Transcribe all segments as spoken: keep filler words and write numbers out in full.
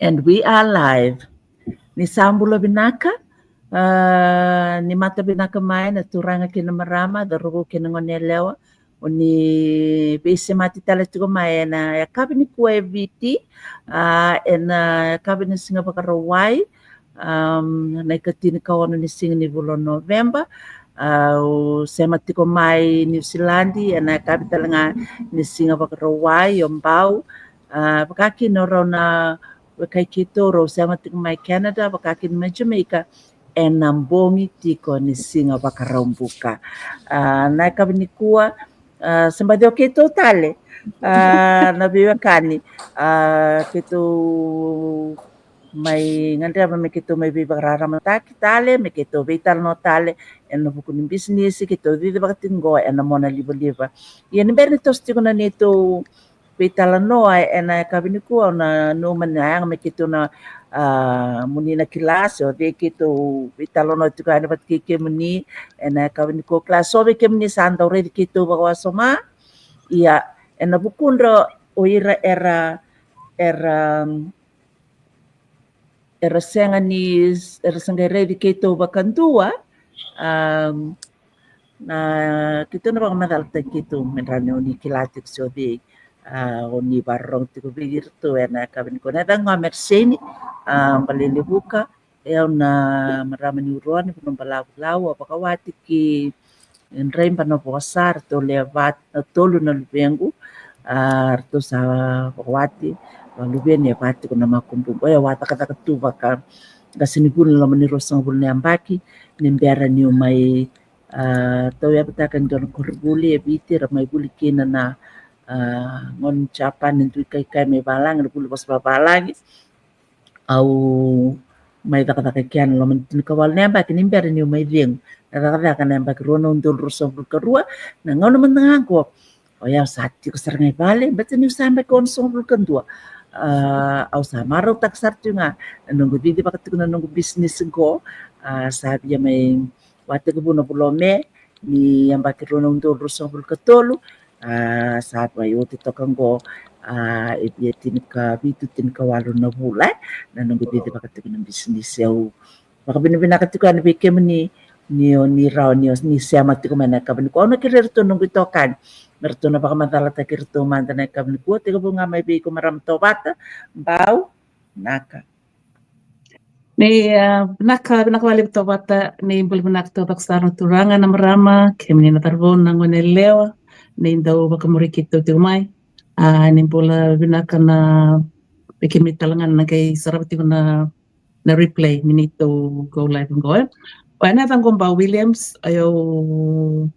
And we are live. Ni sa bula vinaka, ah, ni mata vinaka mai na turaga kei na marama, cauravou kei na goneyalewa. O ni veisemati tale tiko mai ena yakavi nikua e Viti, ah, ena yakavi ni siga Vakarauwai, um, na ikatinikaono ni siga ni vula o Noveba. Ah, au sema tiko mai Niusiladi ena yakavi tale ga ni siga Vakarauwai, o Bau. Ah, vaka kina o rau na wekai keitou rau sema tiko mai Canada, vaka kina mai Jamaica, ena bogi tiko ni siga Vakaraubuka. Ah, na yakavi nikua, ah, se baci o keitou tale, ah, na veiwekani, ah, keitou mai gadreva me keitou mai veivakararamataki tale, me keitou veitalanoa tale ena vuku ni bisinisi keitou cici vaka tiko qo ena mona livaliva. Ia ni bera ni toso tiko na neitou veitalanoa ena yakavi nikua, au na nanuma ni na yaga me keitou na, ah, mo ni na kila se o cei keitou veitalanoa tiko yani vata kei kemuni ena yakavi nikua. Kila so vei kemuni sa dau raici keitou vakawasoma. Ia, ena vukudra o ira era, era, era sega ni, era sa qai raici keitou vakadua, um, na keitou na vakamacalataki keitou me dra ni o ni kila tiko se o cei, ah, o ni vakarorogo tiko vei iratou ena yakavi nikua. Na yacaqu o Meriseni, ah, Balelevuka, e au na marama ni Uruwa ni vanua balavu Lau, au vakawati ki Draiba, Navosa, ratou lewe va, na tolu na luvequ, ah, ratou sa vakawati, vakaluveni e va tiko na makubuqu. E au a cakacaka tu vaka qasenivuli ena loma ni ruasagavulu na yabaki ni bera niu mai, ah, tauyavutaka e dua na koronivuli e Viti, ra mai vuli kina na, ah, gone ni Japan, e dui kaikai mai valagi, na vuli vosa vavalagi. Au mai cakacaka kina ena loma ni tinikawalu na yabaki ni bera niu mai cegu. Na cakacaka na yabaki rua na udolu ruasagavulu ka rua, na gauna mada ga qo o yau sa tiko sara ga i vale, baleta niu sa yabaki onosagavulu ka dua. Ah, au sa marautaka sara tu ga na noqu cici vaka tiko na noqu bisinisi qo. Ah, sa via mai vakatekivu na vula o Me ni yabaki rua na udolu ruasagavulu ka tolu. Ah, sa via oti toka qo, ah, e via tinikavitu, tinikawalu na vula, eh, na noqu cici vaka tiko na bisinisi. Au vakavinavinaka tiko yani vei kemuni ni o ni rawa ni o ni sema tiko mai na yakavi nikua. Au na kerei iratou noqu itokani me ratou na vakamacalataki iratou mada na yakavi nikua. Tekivu ga mai vei iko marama Tovata, Bau, naka. Ni, ah, vinaka, vinaka vakalevu Tovata, ni bula vinaka taucoko sara na turaga, na marama, kemuni na cauravou, na goneyalewa ni dau vakamuri keitou tiko mai. Ah, ni bula vinaka na, vei kemuni tale ga na qai sarava tiko na, na replay ni neitou go live qo, eh. O yau na yacaqu o Bau Williams, o yau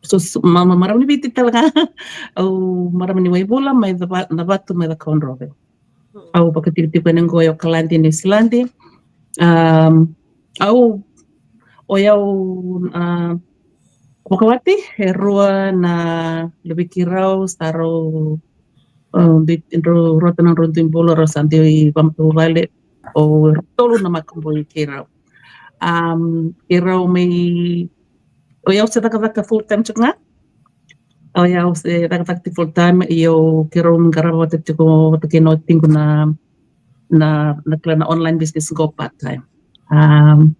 so, so, ma, ma, marama ni Viti tale ga. Au marama ni Waivula, mai Cava-, Navatu, mai Cakaudrove. Au vakatikotiko yani qo e Okaladi, Niusiladi. Um, au, o yau, ah, vakawati e rua na luve keirau, sa rau, um, dui, rau, rua tale na nodrau dui bula, rau sa dui vakamatavuvale, o tolu na makubui keirau. Um, keirau mai, o yau se cakacaka full time tiko ga. O yau se cakacaka tiko full time, ia o keirau qarava vata tiko vata kei na watiqu na, na, na kila na online business qo part time. Um,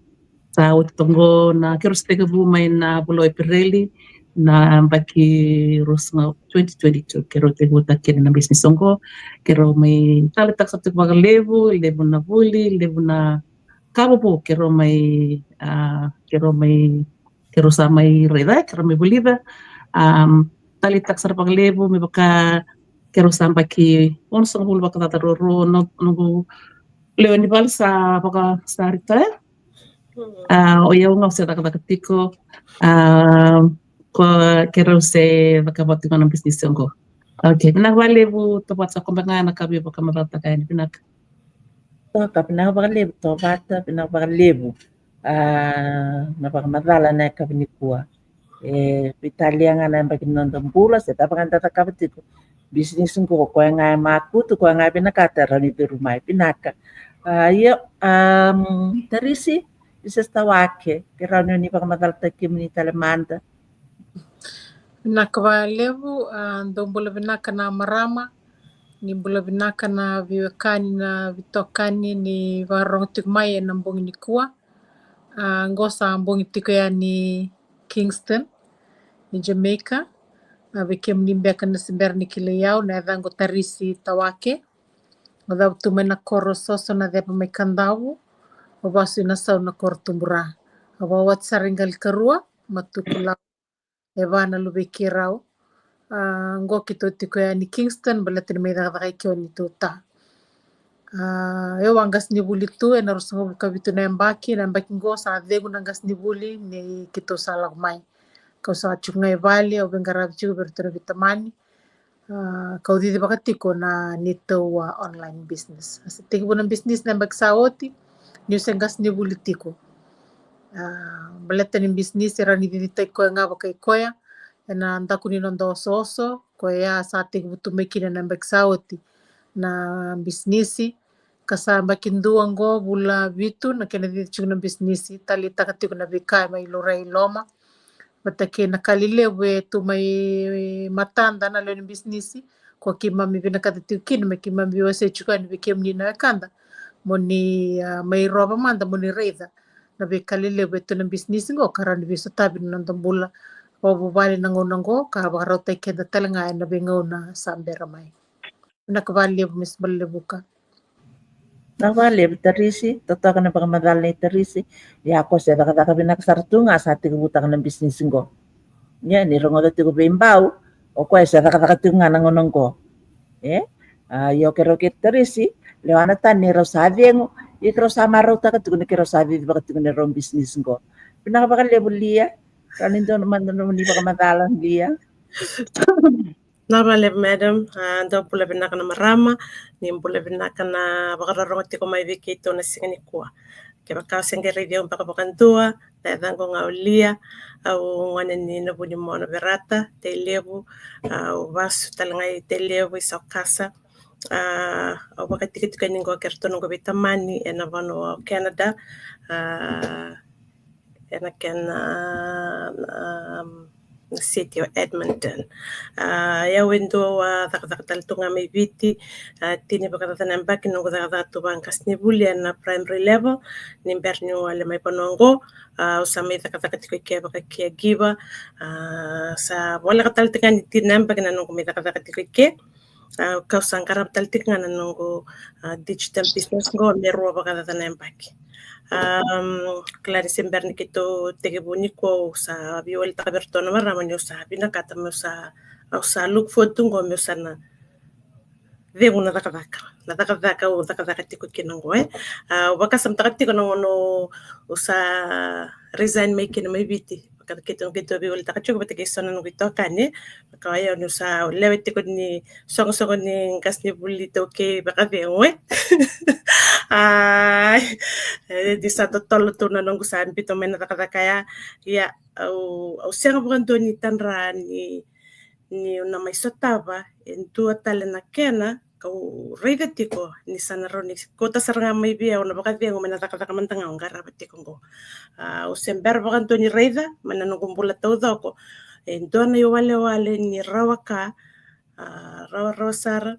sa oti toka qo na, keirau se tekivu mai na vula o Epereli na yabaki ruasagavulu, twenty twenty-two, keirau tekivutaka kina na business qo. Keirau mai taleitaka sara tiko vakalevu, levu na vuli, levu na ka vovou keirau mai, ah, keirau mai, keirau sa mai raica, keirau mai vulica. Um, taleitaka sara vakalevu, me vaka keirau sa yabaki onosagavulu vakacaca ruarua, no, noqu lewe ni vale sa vaka, sa retire. Ah, o yau ga au se cakacaka tiko. Ah, ko keirau se cakava tiko na business qo. Okay, vinaka vakalevu Tovata, sa koya ga na ka via vakamacalataka yani, vinaka. Toka, vinaka vakalevu Tovata, vinaka vakalevu. Ah, na vakamacala na yakavi nikua. E veitalia ga na yabaki ni noda bula, se cava ga da cakava tiko. Bisinisi qo, koya ga e makutu, koya ga e vinakata, rawa ni curu mai, vinaka. Ah, io, um, Tarisi, Missus Tawake, ke rawa ni o ni vakamacalataki kemuni tale mada. Vinaka vakalevu, ah, dou bula vinaka na marama. Ni bula vinaka na veiwekani, na veitokani ni vakarorogo tiko mai ena bogi nikua. A, qo sa bogi tiko yani Kingston, ni Jamaica. A, vei kemuni beka na se bera ni kilai au, na yacaqu o Tarisi Tawake. Au cavutu mai na koro o Soso, na cepa mai Kadavu. Au vasu i Nasau, na koro o Tubura. Au vakawati sara i Qalikarua, Matuku, Lau, e va na luve i keirau. A, qo keitou tiko yani Kingston baleta ni mai cakacaka i ke o neitou ta. A, au a qasenivuli tu ena ruasagavulu ka vitu na yabaki. Na yabaki qo sa cegu na qasenivuli ni keitou sa lako mai. Kau sa tiko ga i vale, au veiqaravi tiko vei iratou na veitamani. A, kau cicivaka tiko na neitou, a, online business. A, sa tekivu na business na yabaki sa oti, niu se qasenivuli tiko. A, baleta ni business e rawa ni cicitaki koya ga vakai koya ena daku ni noda osooso, koya sa tekivu tu mai kina na yabaki sa oti na business. Ka sa yabaki dua qo, vula vitu na kena cici tiko na business, taleitaka tiko na veika e mai laurai e loma, vata kei na ka lelevu e tu mai matada na lewe ni business. Ko keimami vinakata tiko kina me keimami veiwasei tiko yani vei kemuni na wekada, mo ni, a, mai rova mada, mo ni raica na veika lelevu e tu na business qo, ka rawa ni veisotavi na noda bula vakavuvale na gauna qo, ka vakarautaki keda tale ga ena veigauna sa bera mai. Vinaka vakalevu Miss Balevuka. Vinaka vakalevu Tarisi, totoka na vakamacala nei Tarisi. Ia ko se cakacaka vinaka sara tu ga sa tekivutaka na business qo. Ia ni rogoca tiko vei Bau, o koya se cakacaka tiko ga na gauna qo. E? A, io keirau kei Tarisi, lewa na tani ni rau sa cegu, ia keirau sa marautaka tiko ni keirau sa cicivaka tiko ni rau business qo. Vinaka vakalevu Lia, rawa ni dua mada nomuni vakamacala Lia. Vinaka vakalevu madam. A, dou bula vinaka na marama, ni bula vinaka na vakarorogo tiko mai vei keitou na siga nikua. Kevaka o se qai raici au beka vakadua, na yacaqu ga o Lia, au gone ni Navunimono, Verata, Tailevu. A, au vasu tale ga i Tailevu, i Saukasa. A, au vakatikotiko yani qo kei iratou noqu veitamani ena vanua o Canada. A, ena kena, um, city o Edmonton. A, ia au e dua au a cakacaka tale tu ga mai Viti. A, tini vakacaca na yabaki noqu cakacaka tu vaqasenivuli ena primary level ni bera niu gole mai vanua qo. A, au sa mai cakacaka tiko i ke vaka caregiver. A, sa voleka tale tiko ga ni tini na yabaki na noqu mai cakacaka tiko i ke. A, kau sa qarava tale tiko ga na noqu, a, digital business qo me rua vakacaca na yabaki. Um, kila ni se bera ni keitou tekivu nikua au sa veiwalitaka vei iratou na marama niu sa vinakata meu sa, au sa look forward tu qo meu sa na cegu na cakacaka, na cakacaka au cakacaka tiko kina qo, e. A, au vakasamataka tiko na gauna au sa resign mai kina mai Viti. Vaka keitou, keitou veiwalitaka tiko vata kei so na noqu itokani. Vaka o yau niu sa lewe tiko ni soqosoqo ni qasenivuli iTaukei vakacegu, e. A, e, ni sa totolo tu na noqu sa biuta mai na cakacaka ya. Ia au, au sega vakadua ni tadra ni, niu na mai sotava e dua tale na kena kau raica tiko ni sa na rawa ni kauta sara ga mai vei au na vakacegu mai na cakacaka mada ga au qarava tiko qo. A, au se bera vakadua ni raica mai na noqu bula taucoko e dua na iwalewale ni rawa ka, a, rawarawa sara,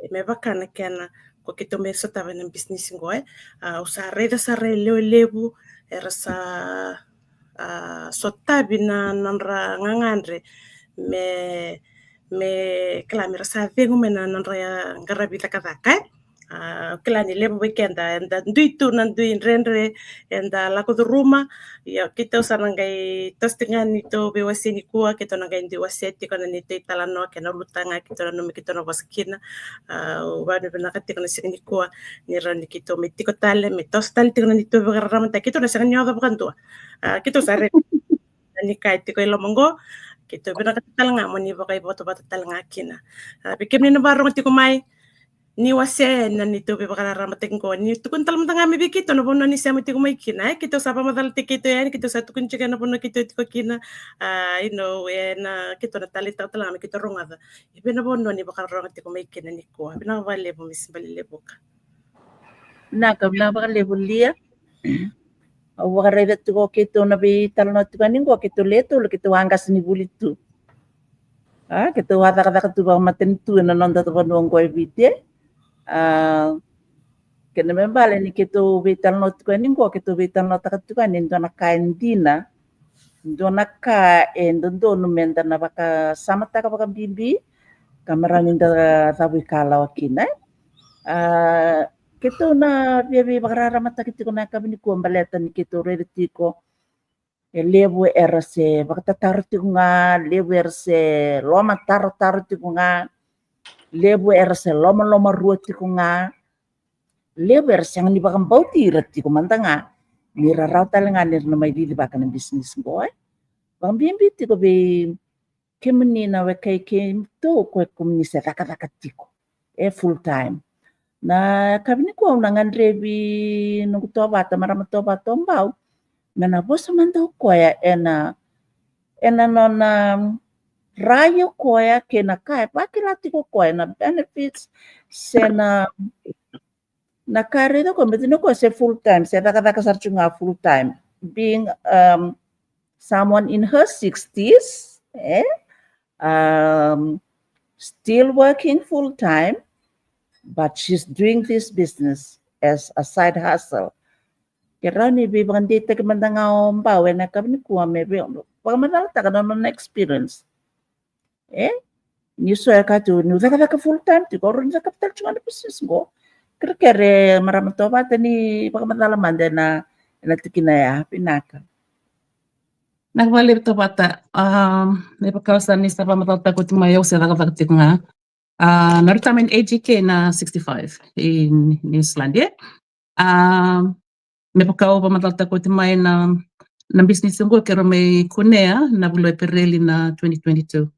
e, me vaka na kena ko keitou mai sotava na business qo, e. A, au sa raica sara e lewe levu era sa, a, sotavi na nodra gagadre me, me kila me ra sa cegu mai na nodra qaravi cakacaka, e. A, kila ni levu vei keda eda dui tu na dui dredre eda lako curuma. Ia keitou sa na qai toso tiko ga neitou veiwasei nikua, keitou na qai dui wasea tiko na neitou italanoa kei na ulutaga keitou nanumi keitou na vosa kina. A, au vakavinavinaka tiko na siga nikua ni rawa ni keitou mai tiko tale me toso tale tiko na neitou vakararamataki, keitou na sega ni oca vakadua. A, keitou sa raica ni ka e tiko i loma qo, keitou vinakata tale ga mo ni vakaivotavota tale ga kina. A, vei kemuni na vakarorogo tiko mai, ni wasea na neitou veivakararamataki qo, ni tukuna tale mada ga mai vei keitou na vanua ni sema tiko mai kina, e. Keitou sa vakamacalataki keitou yani, keitou sa tukuni tiko na vanua keitou tiko kina. A, you know, e na keitou na taleitaka tale ga me keitou rogoca e vei na vanua ni vakarorogo tiko mai kina nikua. Vinaka vakalevu Miss Balevuka. Vinaka, vinaka vakalevu Lia. Au vakaraica tiko keitou na veitalanoa tiko yani qo keitou le tolu keitou a qasenivuli tu. A, keitou a cakacaka tu vakamatanitu ena noda vanua qo e Viti. A, kena me bale ni keitou veitalanoa tiko yani qo, keitou veitalanoataka tiko yani e dua na ka e dina, dua na ka e dodonu meda na vakasamataka vakabibi ka me rawa ni da cavuikalawa kina. A, keitou na via veivakararamataki tiko na yakavi nikua baleta ni keitou raica tiko e levu era se vakatataro tiko ga, levu era se lomatarotaro tiko ga, levu era se lomalomarua tiko ga, levu era sega ni vakabauti ira tiko mada ga ni ra rawa tale ga ni ra na mai cicivaka na bisinisi qo, e. Vakabibi tiko vei kemuni na wekai keitou ko e kemuni se cakacaka tiko e full time. Na yakavi nikua au na gadrevi noqu tovata, marama tovata o Bau, me na vosa mada o koya ena, ena nona rai o koya kei na ka e vakila tiko o koya na benefits se na, na ka e raica o koya me tini o koya se full time, se cakacaka sara tu ga full time, being, um, someone in her sixties, eh? Um, still working full time, but she's doing this business as a side hustle. Ke rawa ni veivakadeitaki mada ga o Bau ena yakavi nikua me vei, vakamacalataka na nona experience. E? Ni so e kaya tu niu cakacaka full time tiko, au rawa ni cakava tale tu ga na business qo. Kerekere marama tovata ni vakamacala mada ena, ena tikina ya, vinaka. Vinaka vakalevu tovata. Um, me vaka sa ni sa vakamacalataka oti mai, au se cakacaka tiko ga. A, na retirement age kei na sixty-five in New Zealand, e? A, me vaka au vakamacalataka oti mai, na, na bisinisi qo keirau mai kunea na vula o Epereli na twenty twenty-two.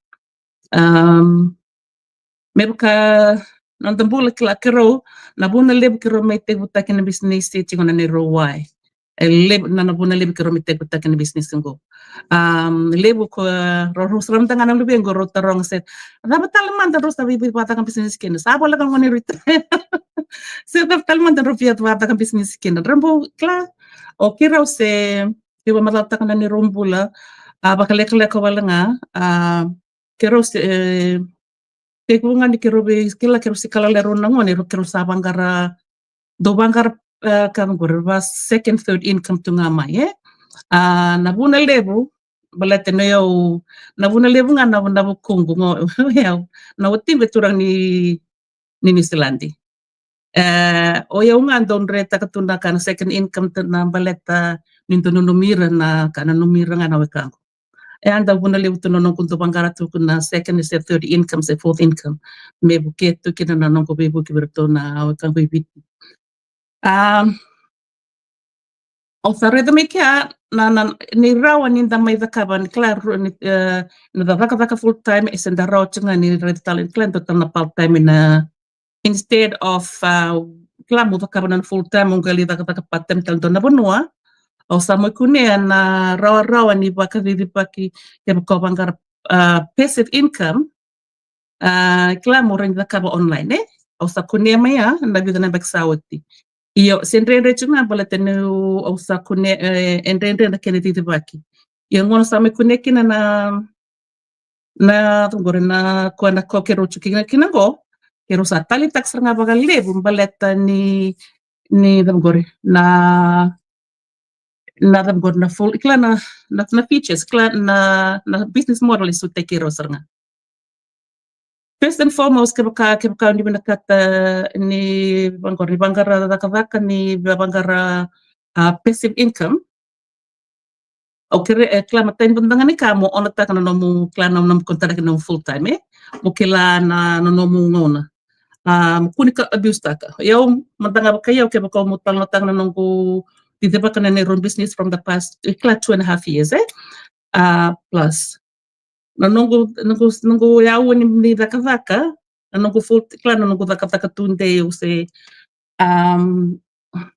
Um, me vaka na noda bula, kila, keirau, na vuna levu keirau mai tekivutaki na bisinisi tiko na neirau wai. E levu na, na vuna levu keirau mai tekivutaki na bisinisi qo. Um, levu ko, rau, rau sara mada ga na luvequ rau taroga se cava tale mada rau sa vei, vei vakacaka bisinisi kina. Sa voleka gone retire. Se cava tale mada rau vei vakacaka bisinisi kina. Rau bau, kila, o keirau se, ke vakamacalataka na neirau bula, a, vakalekaleka wale ga, a, keirau se, e, tekivu ga ni keirau vei, kila, keirau se kalailai rau na gone, keirau sa vaqara, dau vaqara, e, ka qori, va second, third income tu ga mai, e? A, na vuna levu, baleta ni o yau, na vuna levu ga na, na vukuqu, o yau, na watiqu e turaga ni, ni Niusiladi. E, o yau ga dau dretaka tu na ka na second income tu na baleta ni dau nanumi ira na ka, nanumi ira ga na wekaqu. E a dau vuna levu tu na noqu dau vaqara tu na second se third income se fourth income me vukei tu kina na noqu veivuke vei iratou na wekaqu i Viti. A, au sa raica mai kea na, na, ni rawa ni da mai cakava, ni kila, ni, e, ni da cakacaka full time, e se da rawa tu ga ni raica tale, ni kila, dua tale na part time na, instead of, a, kila, mo cakava na full time, mo qai lai cakacaka part time tale dua na vanua. Au sa mai kunea na rawarawa ni vakacicivaki, kevaka o vaqara, a, passive income, a, kila, mo rawa ni cakava online, e? Au sa kunea mai ya na vica na yabaki sa oti. Io, se dredre tu ga baleta niu, au sa kunea, e, e dredre na kena cicivaki. Ia gauna sa mai kunea kina na, na, qori na, koya na ka keirau tu kina, kina qo, keirau sa taleitaka sara ga vakalevu baleta ni, ni, qori na, na, qori na full, kila, na, na, na features, kila, na, na business model e sotaki keirau sara ga. First and foremost, kevaka, kevaka ni vinakata ni vaqara, ni vaqara cakacaka, ni vaqara, a, passive income. Au kere, e, kila, matai ni vaqara ni ka mo onataka na nomu, kila, na nomu contract, na nomu full time, e? Mo kila na, na nomu gauna. A, mo kua ni ka abuse taka. Au, mada ga vaka au, kevaka au mo talanoataka na noqu cicivaka na neirau business from the past, e, kila, two and a half years, e? A, plus. Na noqu, noqu, noqu yaua ni, ni cakacaka, na noqu full, kila, na noqu cakacaka tudei au se, um,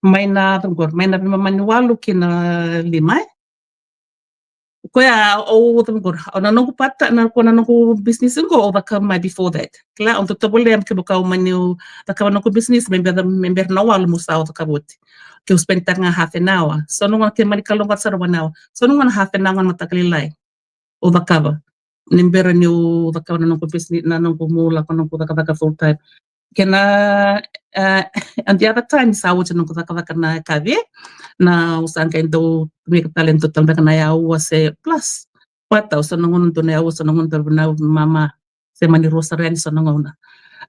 mai na, qori, mai na veimama ni walu ki na lima, e? Koya au, qori, au na noqu part, na, ko na noqu business qo au cakava mai before that. Kila, au dau tovolea kevaka au mani cakava noqu business me bera, me bera na walu mo sa cakava oti. Keu spend taka ga half an hour. So na gauna ke mani kalougata sara one hour. So na gauna half an hour na mataka lailai au cakava. ni bera niu cakava na noqu business, na noqu, meu lako noqu cakacaka full time. Kena, uh, and the other time sa oti noqu cakacaka na kavi, na au sa qai dau make tale, dau tale beka na yaua se plus. Vata, au sa na gauna dau na yaua, sa na gauna dau na mama, se mani rua sara yani sa na gauna.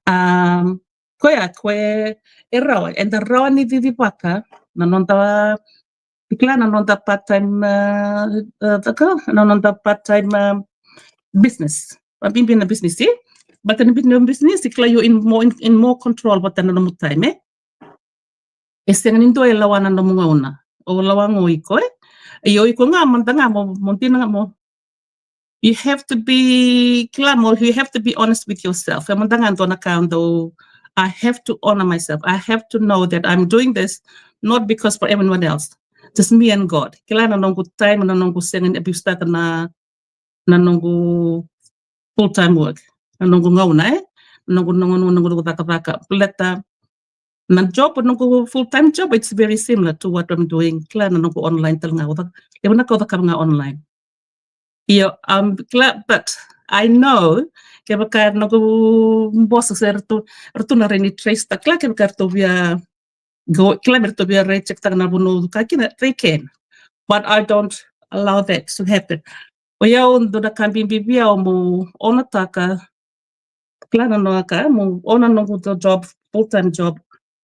Um, koya, koya e rawa, eda rawa ni cicivaka na noda, kila, na noda part time, uh, uh, caka, na noda part time, um, business. A bibi na business, e? But na bibi na business, kila, you in more, in, in more control vata na nomu time, e? E sega ni dua e lawa na nomu gauna. O lawa ga o iko, e? Io, iko ga, mada ga mo, mo dina ga mo. You have to be, kila mo, you have to be honest with yourself. E mada ga dua na ka dau, I have to honor myself. I have to know that I'm doing this not because for everyone else. Just me and God. Kila, na noqu time, na noqu sega ni abuse taka na, na noqu full time work. Na noqu gauna, e? Na noqu, na noqu, na noqu cakacaka. Baleta na job, noqu full time job, it's very similar to what I'm doing. Kila, na noqu online tale ga, au caka, e vinaka au cakava ga online. Io, um, kila, but I know, kevaka noqu boss se ratou, ratou na rawa ni trace taka, kila, kevaka ratou via go, kila, me ratou via reject taka na vanua au caka kina, they can. But I don't allow that to happen. O yau, dua na ka bibi vei au, meu honor taka, kila, na noqu ka, meu honor noqu job, full time job.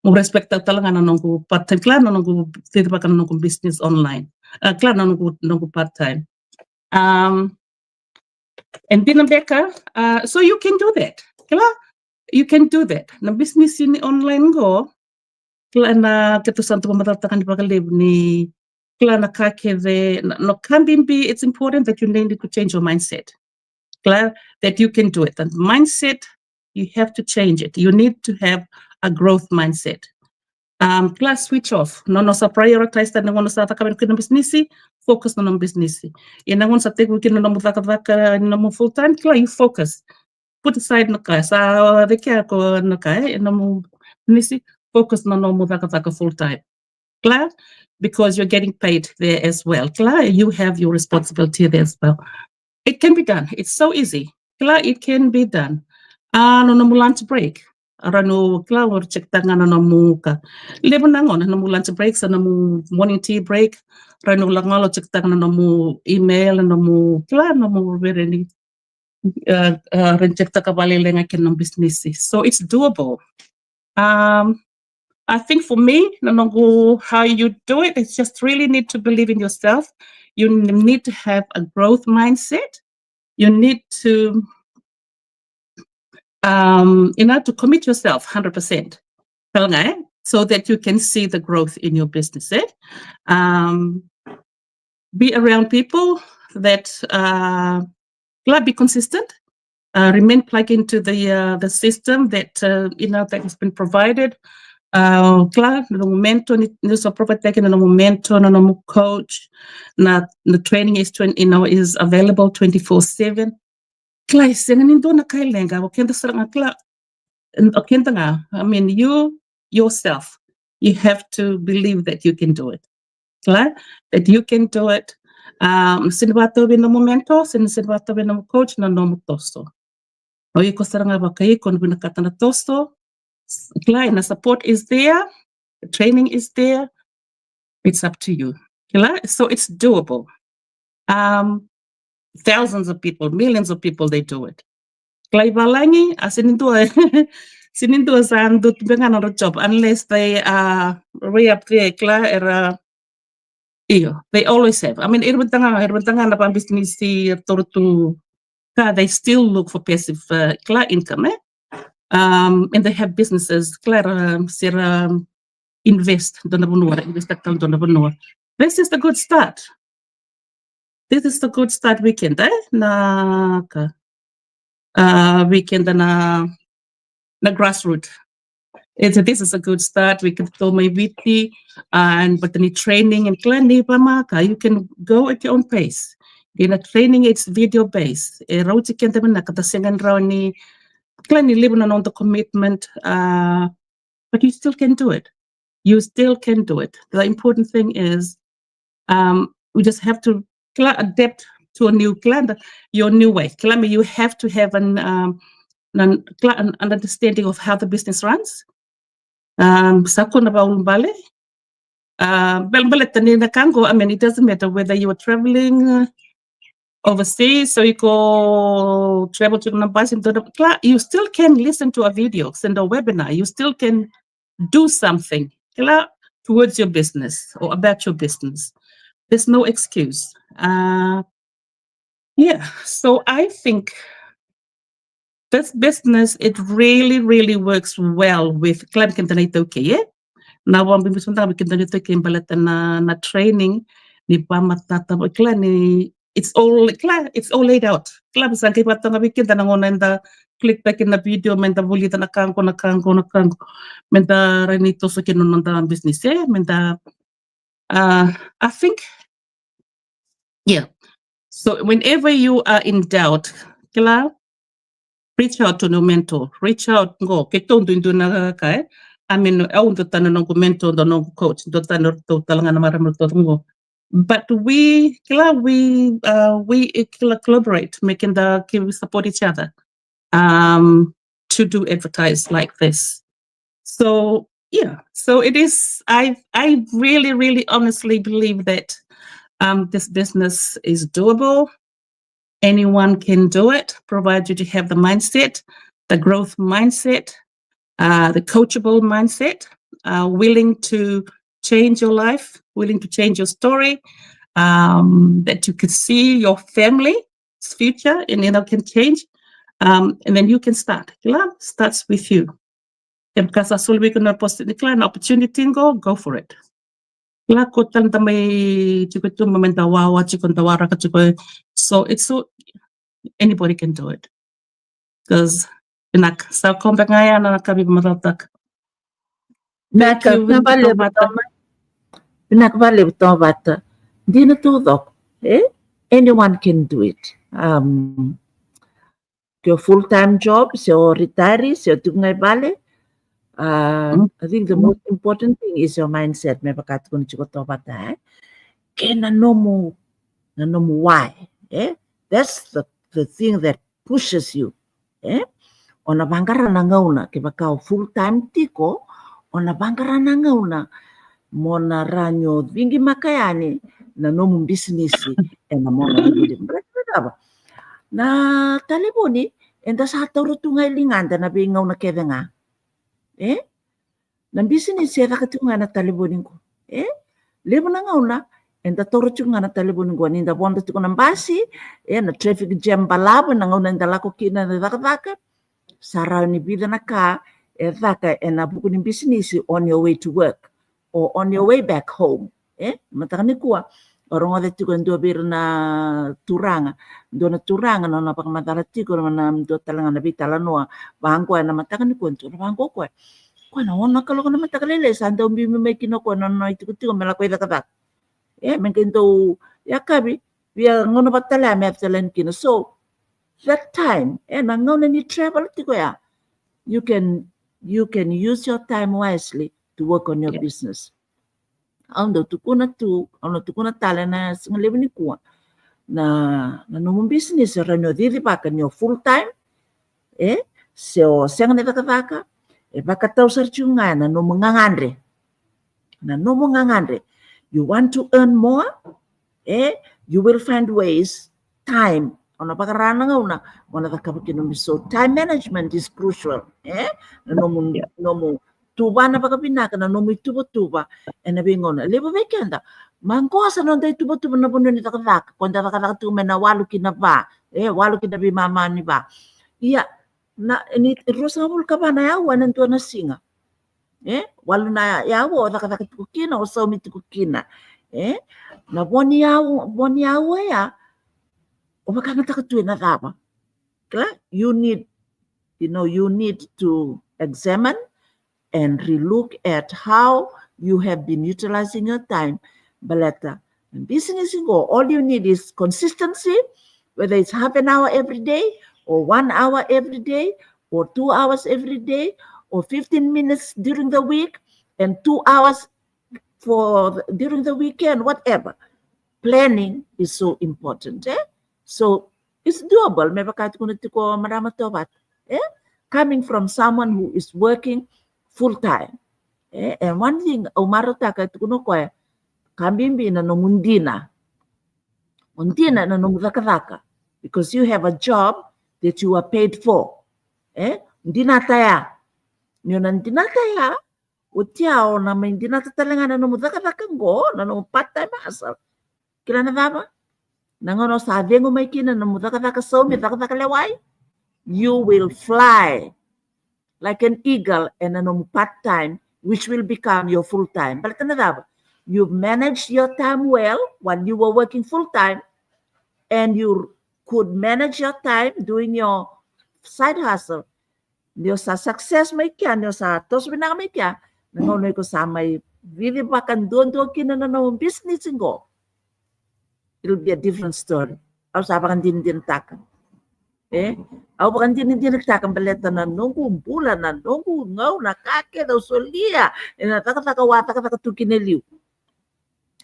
Meu respect taka tale ga na noqu part time, kila, na noqu cicivaka na noqu business online. Uh, kila, na noqu, noqu part time. Um, and dina beka, uh, so you can do that. Kila, you can do that. Na business ni online qo, kila, na keitou sa dau vakamacalataka ni vakalevu ni, kila, na ka kece, na, na ka bibi, it's important that you need to change your mindset. Kila, that you can do it. That mindset, you have to change it. You need to have a growth mindset. Um, kila, switch off. Na nomu sa prioritize tale na gauna sa cakava kina na business, focus na nomu business. Ia na gauna sa tekivu kina na nomu cakacaka, na nomu full time, kila, you focus. Put aside na ka sa vei kea ko na ka, e, na nomu business, focus na nomu cakacaka full time. Kila, because you're getting paid there as well. Kila, you have your responsibility there as well. It can be done. It's so easy. Kila, it can be done. A, na nomu lunch break, rawa ni, kila, o check taka ga na nomu ka. Levu na gauna na nomu lunch break, sa nomu morning tea break, rawa ni lako ga o check taka ga na nomu email, na nomu, kila, nomu vere ni, uh, uh, rawa ni check taka vakalailai ga kina nomu business. So it's doable. Um, I think for me, na noqu, how you do it, it's just really need to believe in yourself. You n-, need to have a growth mindset. You need to, um, you know, to commit yourself hundred percent. Tale ga, e? So that you can see the growth in your business, e? Um, be around people that, uh, kila, be consistent, uh, remain plugged into the, uh, the system that, uh, you know, that has been provided. Uh, kila, na nomu mentor, ni, ni sa provide taki na nomu mentor, na nomu coach, na, na training is twenty, you know, is available twenty-four seven. Kila, e sega ni dua na ka e leqa, o keda sara ga, kila, o keda ga, I mean, you yourself, you have to believe that you can do it. Kila, that you can do it. Um, sega ni vakatauvi nomu mentor, sega ni, sega ni vakatauvi nomu coach na nomu toso. O iko sara ga vakaiko na vinakata na toso. Kila, na support is there, the training is there. It's up to you. Kila, so it's doable. Um, thousands of people, millions of people, they do it. Kila, i valagi, a, sega ni dua, sega ni dua sa dau tu beka ga na nodra job, unless they are way up there, kila, era, io, they always have. I mean, era vata ga, era vata ga na vakabisinisi, era toro tu ka, they still look for passive, uh, kila, income, e? Um, and they have businesses, kila, era, se ra invest dua na vanua, ra invest taka dua na vanua. This is the good start. This is the good start vei keda, e? Na ka, uh, vei keda na, na grassroot. It's a, this is a good start. Vei keda mai Viti, and but ni training and kila, ni vamaka, you can go at your own pace. Ia na training, it's video based. E rauti keda vinaka, da sega ni rawa ni, kila, ni levu na noda commitment, uh, but you still can do it. You still can do it. The important thing is, um, we just have to, kila, adapt to a new, kila, your new way. Kila me, you have to have an, um, an, kila, an, an understanding of how the business runs. Um, sa kua na vakaulubale. Uh, bel-, baleta ni na ka qo, I mean, it doesn't matter whether you are traveling, uh, overseas, so you go travel to na basi, kila, you still can listen to a video, send a webinar, you still can do something, kila, towards your business or about your business. There's no excuse. Uh, yeah, so I think this business, it really, really works well with, kila, keda na iTaukei, e? Na vakabibitaka mada ga vei keda na iTaukei baleta na, na training, ni vakamatata, kila, ni, it's all, kila, it's all laid out. Kila, sa qai vakatoka vei keda na gauna eda click taki na video, meda vulica na ka qo, na ka qo, na ka qo, meda rawa ni toso kina na noda business, e? Meda, uh, I think, yeah. So whenever you are in doubt, kila, reach out to your mentor. Reach out, qo, keitou duidui na ka, e? I mean, au dua tani na noqu mentor, dua na noqu coach, dua tani ratou tale ga na marama ratou qo. But we, kila, we, uh, we, eh, kila, collaborate, me keda, kila, we support each other, um, to do advertise like this. So, yeah, so it is, I, I really, really honestly believe that, um, this business is doable. Anyone can do it, provided you have the mindset, the growth mindset, uh, the coachable mindset, uh, willing to change your life, willing to change your story, um, that you can see your family's future and, you know, can change. Um, and then you can start. Kila, starts with you. Kevaka sa soli vei iko na opportunity, kila, na opportunity qo, go for it. Kila, ko tale da mai tiko tu, me da wawa tiko, da waraka tiko. So it's so, anybody can do it. Because, vinaka, sa koya beka ga ya na ka vei, vakamatata. Vinaka, vinaka vakalevu Toma. Vinaka vakalevu Toma. Dina taucoko, e? Anyone can do it. Um, ke o full time job, se o retire, se o tiko ga i vale. Uh, I think the most important thing is your mindset, me vaka tukuna tiko Toma, e? Kei na nomu, na nomu why, e? That's the, the thing that pushes you, e? O na vaqara na gauna, kevaka o full time tiko, o na vaqara na gauna mo na rawa ni o cigimaka yani na nomu bisinisi ena mona livaliva. Baleta na cava? Na talevoni, eda sa taura tu ga e ligada na veigauna kece ga, e? Na bisinisi e caka tiko ga na talevoni qo, e? Levu na gauna eda taura tiko ga na talevoni qo, ni da vodo tiko na basi, e, na traffic jam balavu na gauna eda lako kina na cakacaka. Sa rawa ni vica na ka e caka ena vuku ni bisinisi on your way to work or on your way back home, e? Mataka nikua, au rogoca tiko e dua vei ira na turaga, dua na turaga na nona vakamacala tiko na dua tale ga na veitalanoa vaqo ena mataka nikua, dua na vaqo o koya. Koya na ono na kaloko na mataka lailai sa dau biubiu mai kina o koya na nona itikotiko me lako i cakacaka. E, me qai dau yakavi, via gauna vata tale ya me yaco tale yani kina. So that time, e, na gauna ni travel tiko ya, you can, you can use your time wisely to work on your business. Au dau tukuna tu, au na tukuna tale na siga levu nikua, na, na nomu bisinisi e rawa ni o cicivaka ni o full time, e, se o sega ni cakacaka, e vakatau sara tiko ga na nomu gagadre. Na nomu gagadre. You want to earn more, e, you will find ways, time. O na vakara na gauna mo na cakava kina nomu. So time management is crucial, e? Na nomu, nomu tuvana vakavinaka na nomu ituvatuva ena veigauna. Levu vei keda, maqosa noda ituvatuva na vanua ni cakacaka, ko da cakacaka tu mai na walu ki na va, e, walu ki na veimama ni va. Ia, na, ni ruasagavulu ka va na aua ena dua na siga. E, walu na aua o cakacaka tiko kina, o saumi tiko kina. E, na vo ni aua, vo ni aua ya, o vakayagataka tu ena cava? Kila, you need, you know, you need to examine and relook at how you have been utilizing your time. Baleta, business qo, all you need is consistency, whether it's half an hour every day, or one hour every day, or two hours every day, or fifteen minutes during the week, and two hours for the, during the weekend, whatever. Planning is so important, e? So it's doable, me vaka tukuna tiko marama Tovata. Eh? Coming from someone who is working full time. Eh? And one thing au marautaka tukuna koya, ka bibi na nomu dina. O dina na nomu cakacaka, because you have a job that you are paid for. Eh? Dinata ya. Ni o na dinata ya, oti ya o na mai dinata tale ga na nomu cakacaka qo, na nomu part time hustle. Kila na cava? Na gauna o sa cegu mai kina na nomu cakacaka saumi, cakacaka lewai, you will fly like an eagle, ena nomu part time, which will become your full time. Baleta na cava? You've managed your time well while you were working full time, and you could manage your time doing your side hustle. Ni o sa success mai kea, ni o sa toso vinaka mai kea, na gauna iko sa mai vivi vakaduadua kina na nomu business qo, it'll be a different story. Au sa vakadinadinataka. Eh? Au vakadinadinataka baleta na noqu bula, na noqu gauna, ka kece au solia ena cakacaka au a cakacaka tu kina e liu.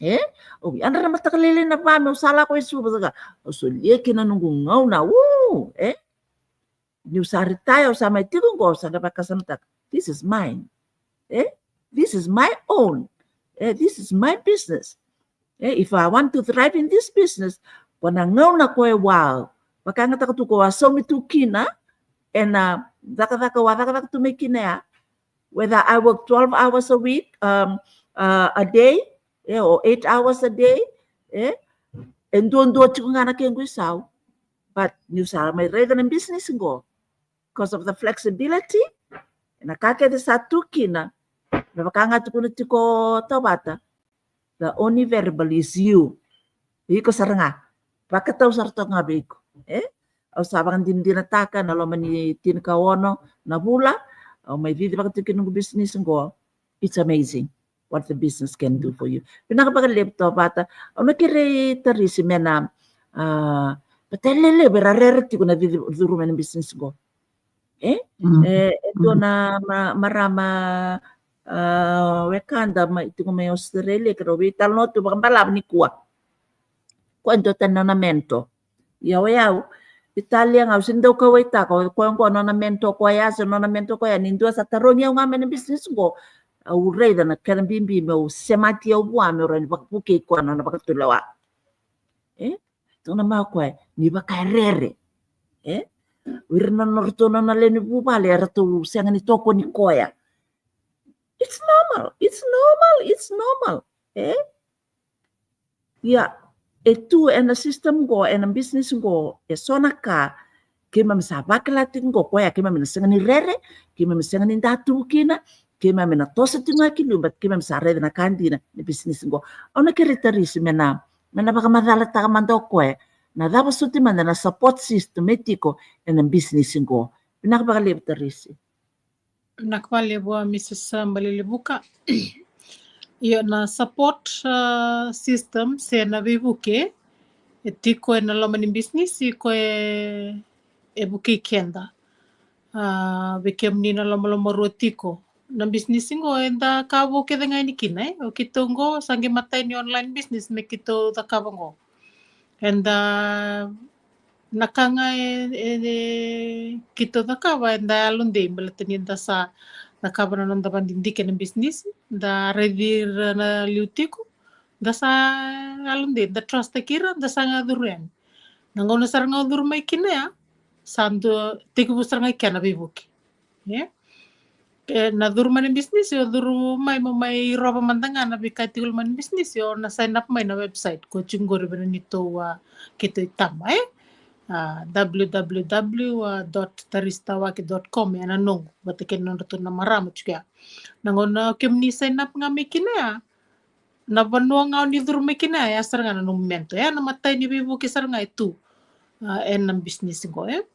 Eh? Au yadra na mataka lailai na va meu sa lako e Suva saka, au solia kina noqu gauna. Uu, eh? Niu sa retire, au sa mai tiko qo, au sa qai vakasamataka, this is mine. Eh? This is my own. Eh? This is my business. Eh? If I want to thrive in this business, ko na gauna ko e, wow, vakayagataka tu ko a saumi tu kina ena cakacaka au a cakacaka tu mai kina ya. Whether I work twelve hours a week, um, uh, a day, eh, or eight hours a day, eh? E duadua tiko ga na kequ isau. But niu sa mai raica na business qo, because of the flexibility, na ka kece sa tu kina, me vaka ga tukuna tiko Tovata, the only variable is you. Iko sara ga. Vakatau sara toka ga vei iko. Eh? Au sa vakadinadinataka na loma ni tinikaono na vula au mai cici vaka tiko kina noqu business qo. It's amazing what the business can do for you. Vinaka vakalevu Tovata. Au na kerei Tarisi me na, ah, vata lelevu era rere tiko na cici curuma na business qo. Eh? E dua na marama, ah, wekada mai, tiko mai Australia, keirau veitalanoa tu vakabalavu nikua. Koya e dua tani na nona mentor. Ia o yau, Italia ga au sega ni dau kauwaitaka o koya qo nona mentor koya se nona mentor koya, ni dua sa tarogi au ga mai na business qo, au raica na kena bibi meu semati au vua meu rawa ni vakavukei koya na nona vakatulewa. Eh? Tukuna mai o koya ni vaka e rere. Eh? O ira na nodratou nona lewe ni vuvale eratou sega ni tokoni koya. It's normal, it's normal, it's normal. Eh? Ia e tu ena system qo, ena business qo, e so na ka keimami sa vakila tiko qo, koya keimami na sega ni rere, keimami sega ni datuvu kina, keimami na toso tiko ga ki liu, but keimami sa raica na ka dina ni business qo. Au na kerei Tarisi me na, me na vakamacalataka mada o koya na cava soti mada na support system e tiko ena business qo. Vinaka vakalevu Tarisi. Vinaka vakalevu a Mrs Balelevuka. Io, na support, ah, system se na veivuke e tiko ena loma ni business, iko e, e vukei keda. Ah, vei kemuni na lomalomarua tiko, na business qo eda ka vou kece ga yani kina, eh? O keitou qo sa qai matai ni online business me keitou cakava qo. Eda, na ka ga e, e, e keitou cakava, eda yalodei baleta ni da sa cakava na noda vadidike na business, da raici ira na liu tiko, da sa yalodei, da trust-taki ira, da sa ga curu yani. Na gauna sara ga o curu mai kina ya, sa dua, tekivu sara ga i kea na veivuke. Eh? E, na curu mai na business, o curu mai mo mai rova mada ga na veika e tiko loma ni business, o na sign up mai na website ko tiko qori vei na neitou, ah, keitou itaba, eh? Ah, www dot tarisitawake dot com, ena noqu, vata kei na nodratou na marama tiko ya. Na gauna kemuni sign up ga mai kina ya, na vanua ga o ni curu mai kina ya, ya sara ga na nomu mentor. Ya na matai ni veivuke sara ga e tu, ah, ena business qo, eh?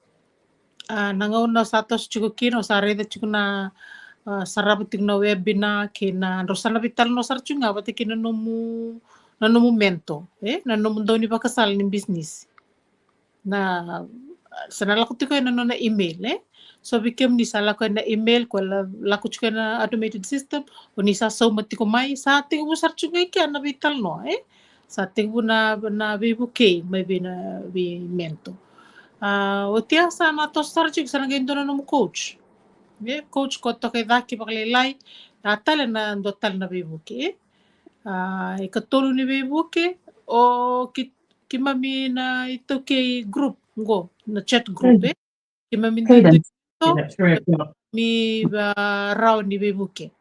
Ah, na gauna o sa toso tiko kina, o sa raica tiko na, ah, sarava tiko na webinar kei na, drau sa na veitalanoa sara tiko ga vata kei na nomu, na nomu mentor, eh? Na nomu daunivakasala ni business. Na, sa na lako tiko ena nona email, eh? So vei kemuni sa lako ena email, ko la-, lako tiko ena automated system, o ni sa sauma tiko mai, sa tekivu sara tiko ga i kea na veitalanoa, eh? Sa tekivu na, na veivukei mai vei na, vei mentor. A, oti ya sa na toso sara tiko, sa na qai dua na nomu coach. E, coach ko toka i cake vakalailai, a tale na dua tale na veivuke. A, ikatolu ni veivuke, o ki, keimami na iTaukei group qo, na chat group, e. Keimami dui tu, mi va rawa ni veivuke.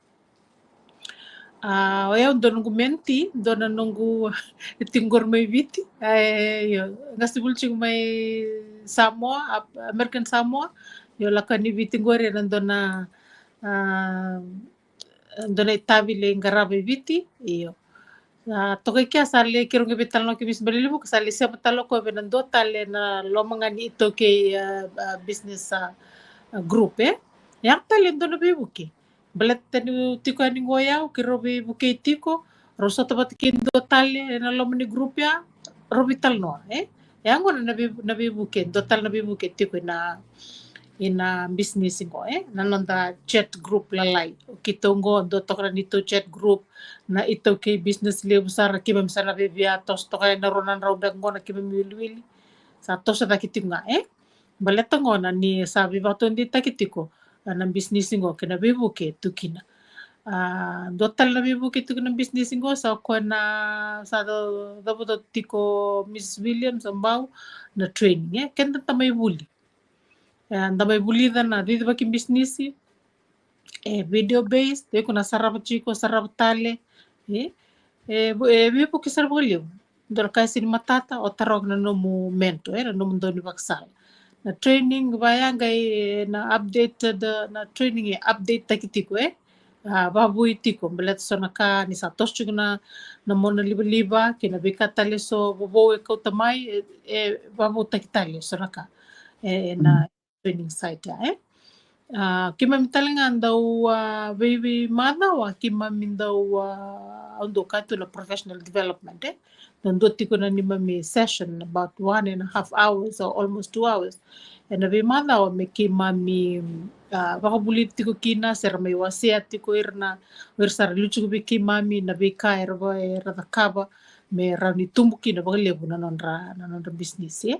A, o yau dua noqu mentee, dua na noqu e tiko qori mai Viti. E, io, qase vuli tiko mai Samoa, Ap-, American Samoa. Io, lako yani Viti qori ena dua na, a, dua na itavi lai qarava i Viti, io. A, toka i kea sa lai keirau qai veitalanoa kei Miss Balelevuka, sa lai sema tale o koya vei na dua tale na loma ga ni iTaukei, a, a, business, a, a, group, e. Ya tale dua na veivuke. Baleta niu tiko yani qo o yau, keirau veivukei tiko, rau sota vata kei dua tale ena loma ni group ya, rau veitalanoa, e. Ya qo na vei, na veivuke, dua tale na veivuke tiko ina, ina business qo, e. Na noda chat group lalai. O keitou qo, dua toka na neitou chat group, na iTaukei business levu sara, keimami sa na via toso toka ena rua na drau beka qo na keimami wiliwili. Sa toso cake tiko ga, e. Baleta qo na ni sa veivakataudeitaki tiko, a, na business qo kei na veivuke tu kina. A, dua tale na veivuke tu kina na business qo, sa o koya na, sa ca, cavuta tiko Miss Williams Abau na training, e, keda da mai vuli. E, da mai vulica na cicivaki business, e, video based, e, ko na sarava tiko, sarava tale, e, e, vu-, e, veivuke sara vakalevu. Dua na ka e sega ni matata, o taroga na nomu mentor, e, na nomu daunivakasala. Na training, vaya qai, e, na updated, na training e update taki tiko, e. A, vavui tiko, baleta so na ka ni sa toso tiko na, na mona livaliva, kei na veika tale so vovou e kauta mai, e, e vavautaki tale so na ka. E, e na training site ya, e. A, keimami tale ga dau, a, vei, veimacawa, keimami dau, a, au dau kaya tu na professional development, e. Dau dua tiko na neimami session about one and a half hours or almost two hours. Ena veimacawa me keimami, a, vakavulici tiko kina, se ra mai wasea tiko ira na, o ira sa ra liu tiko vei keimami, na veika era va, era cakava, me rawa ni tubu kina vakalevu na nodra, na nodra business, e.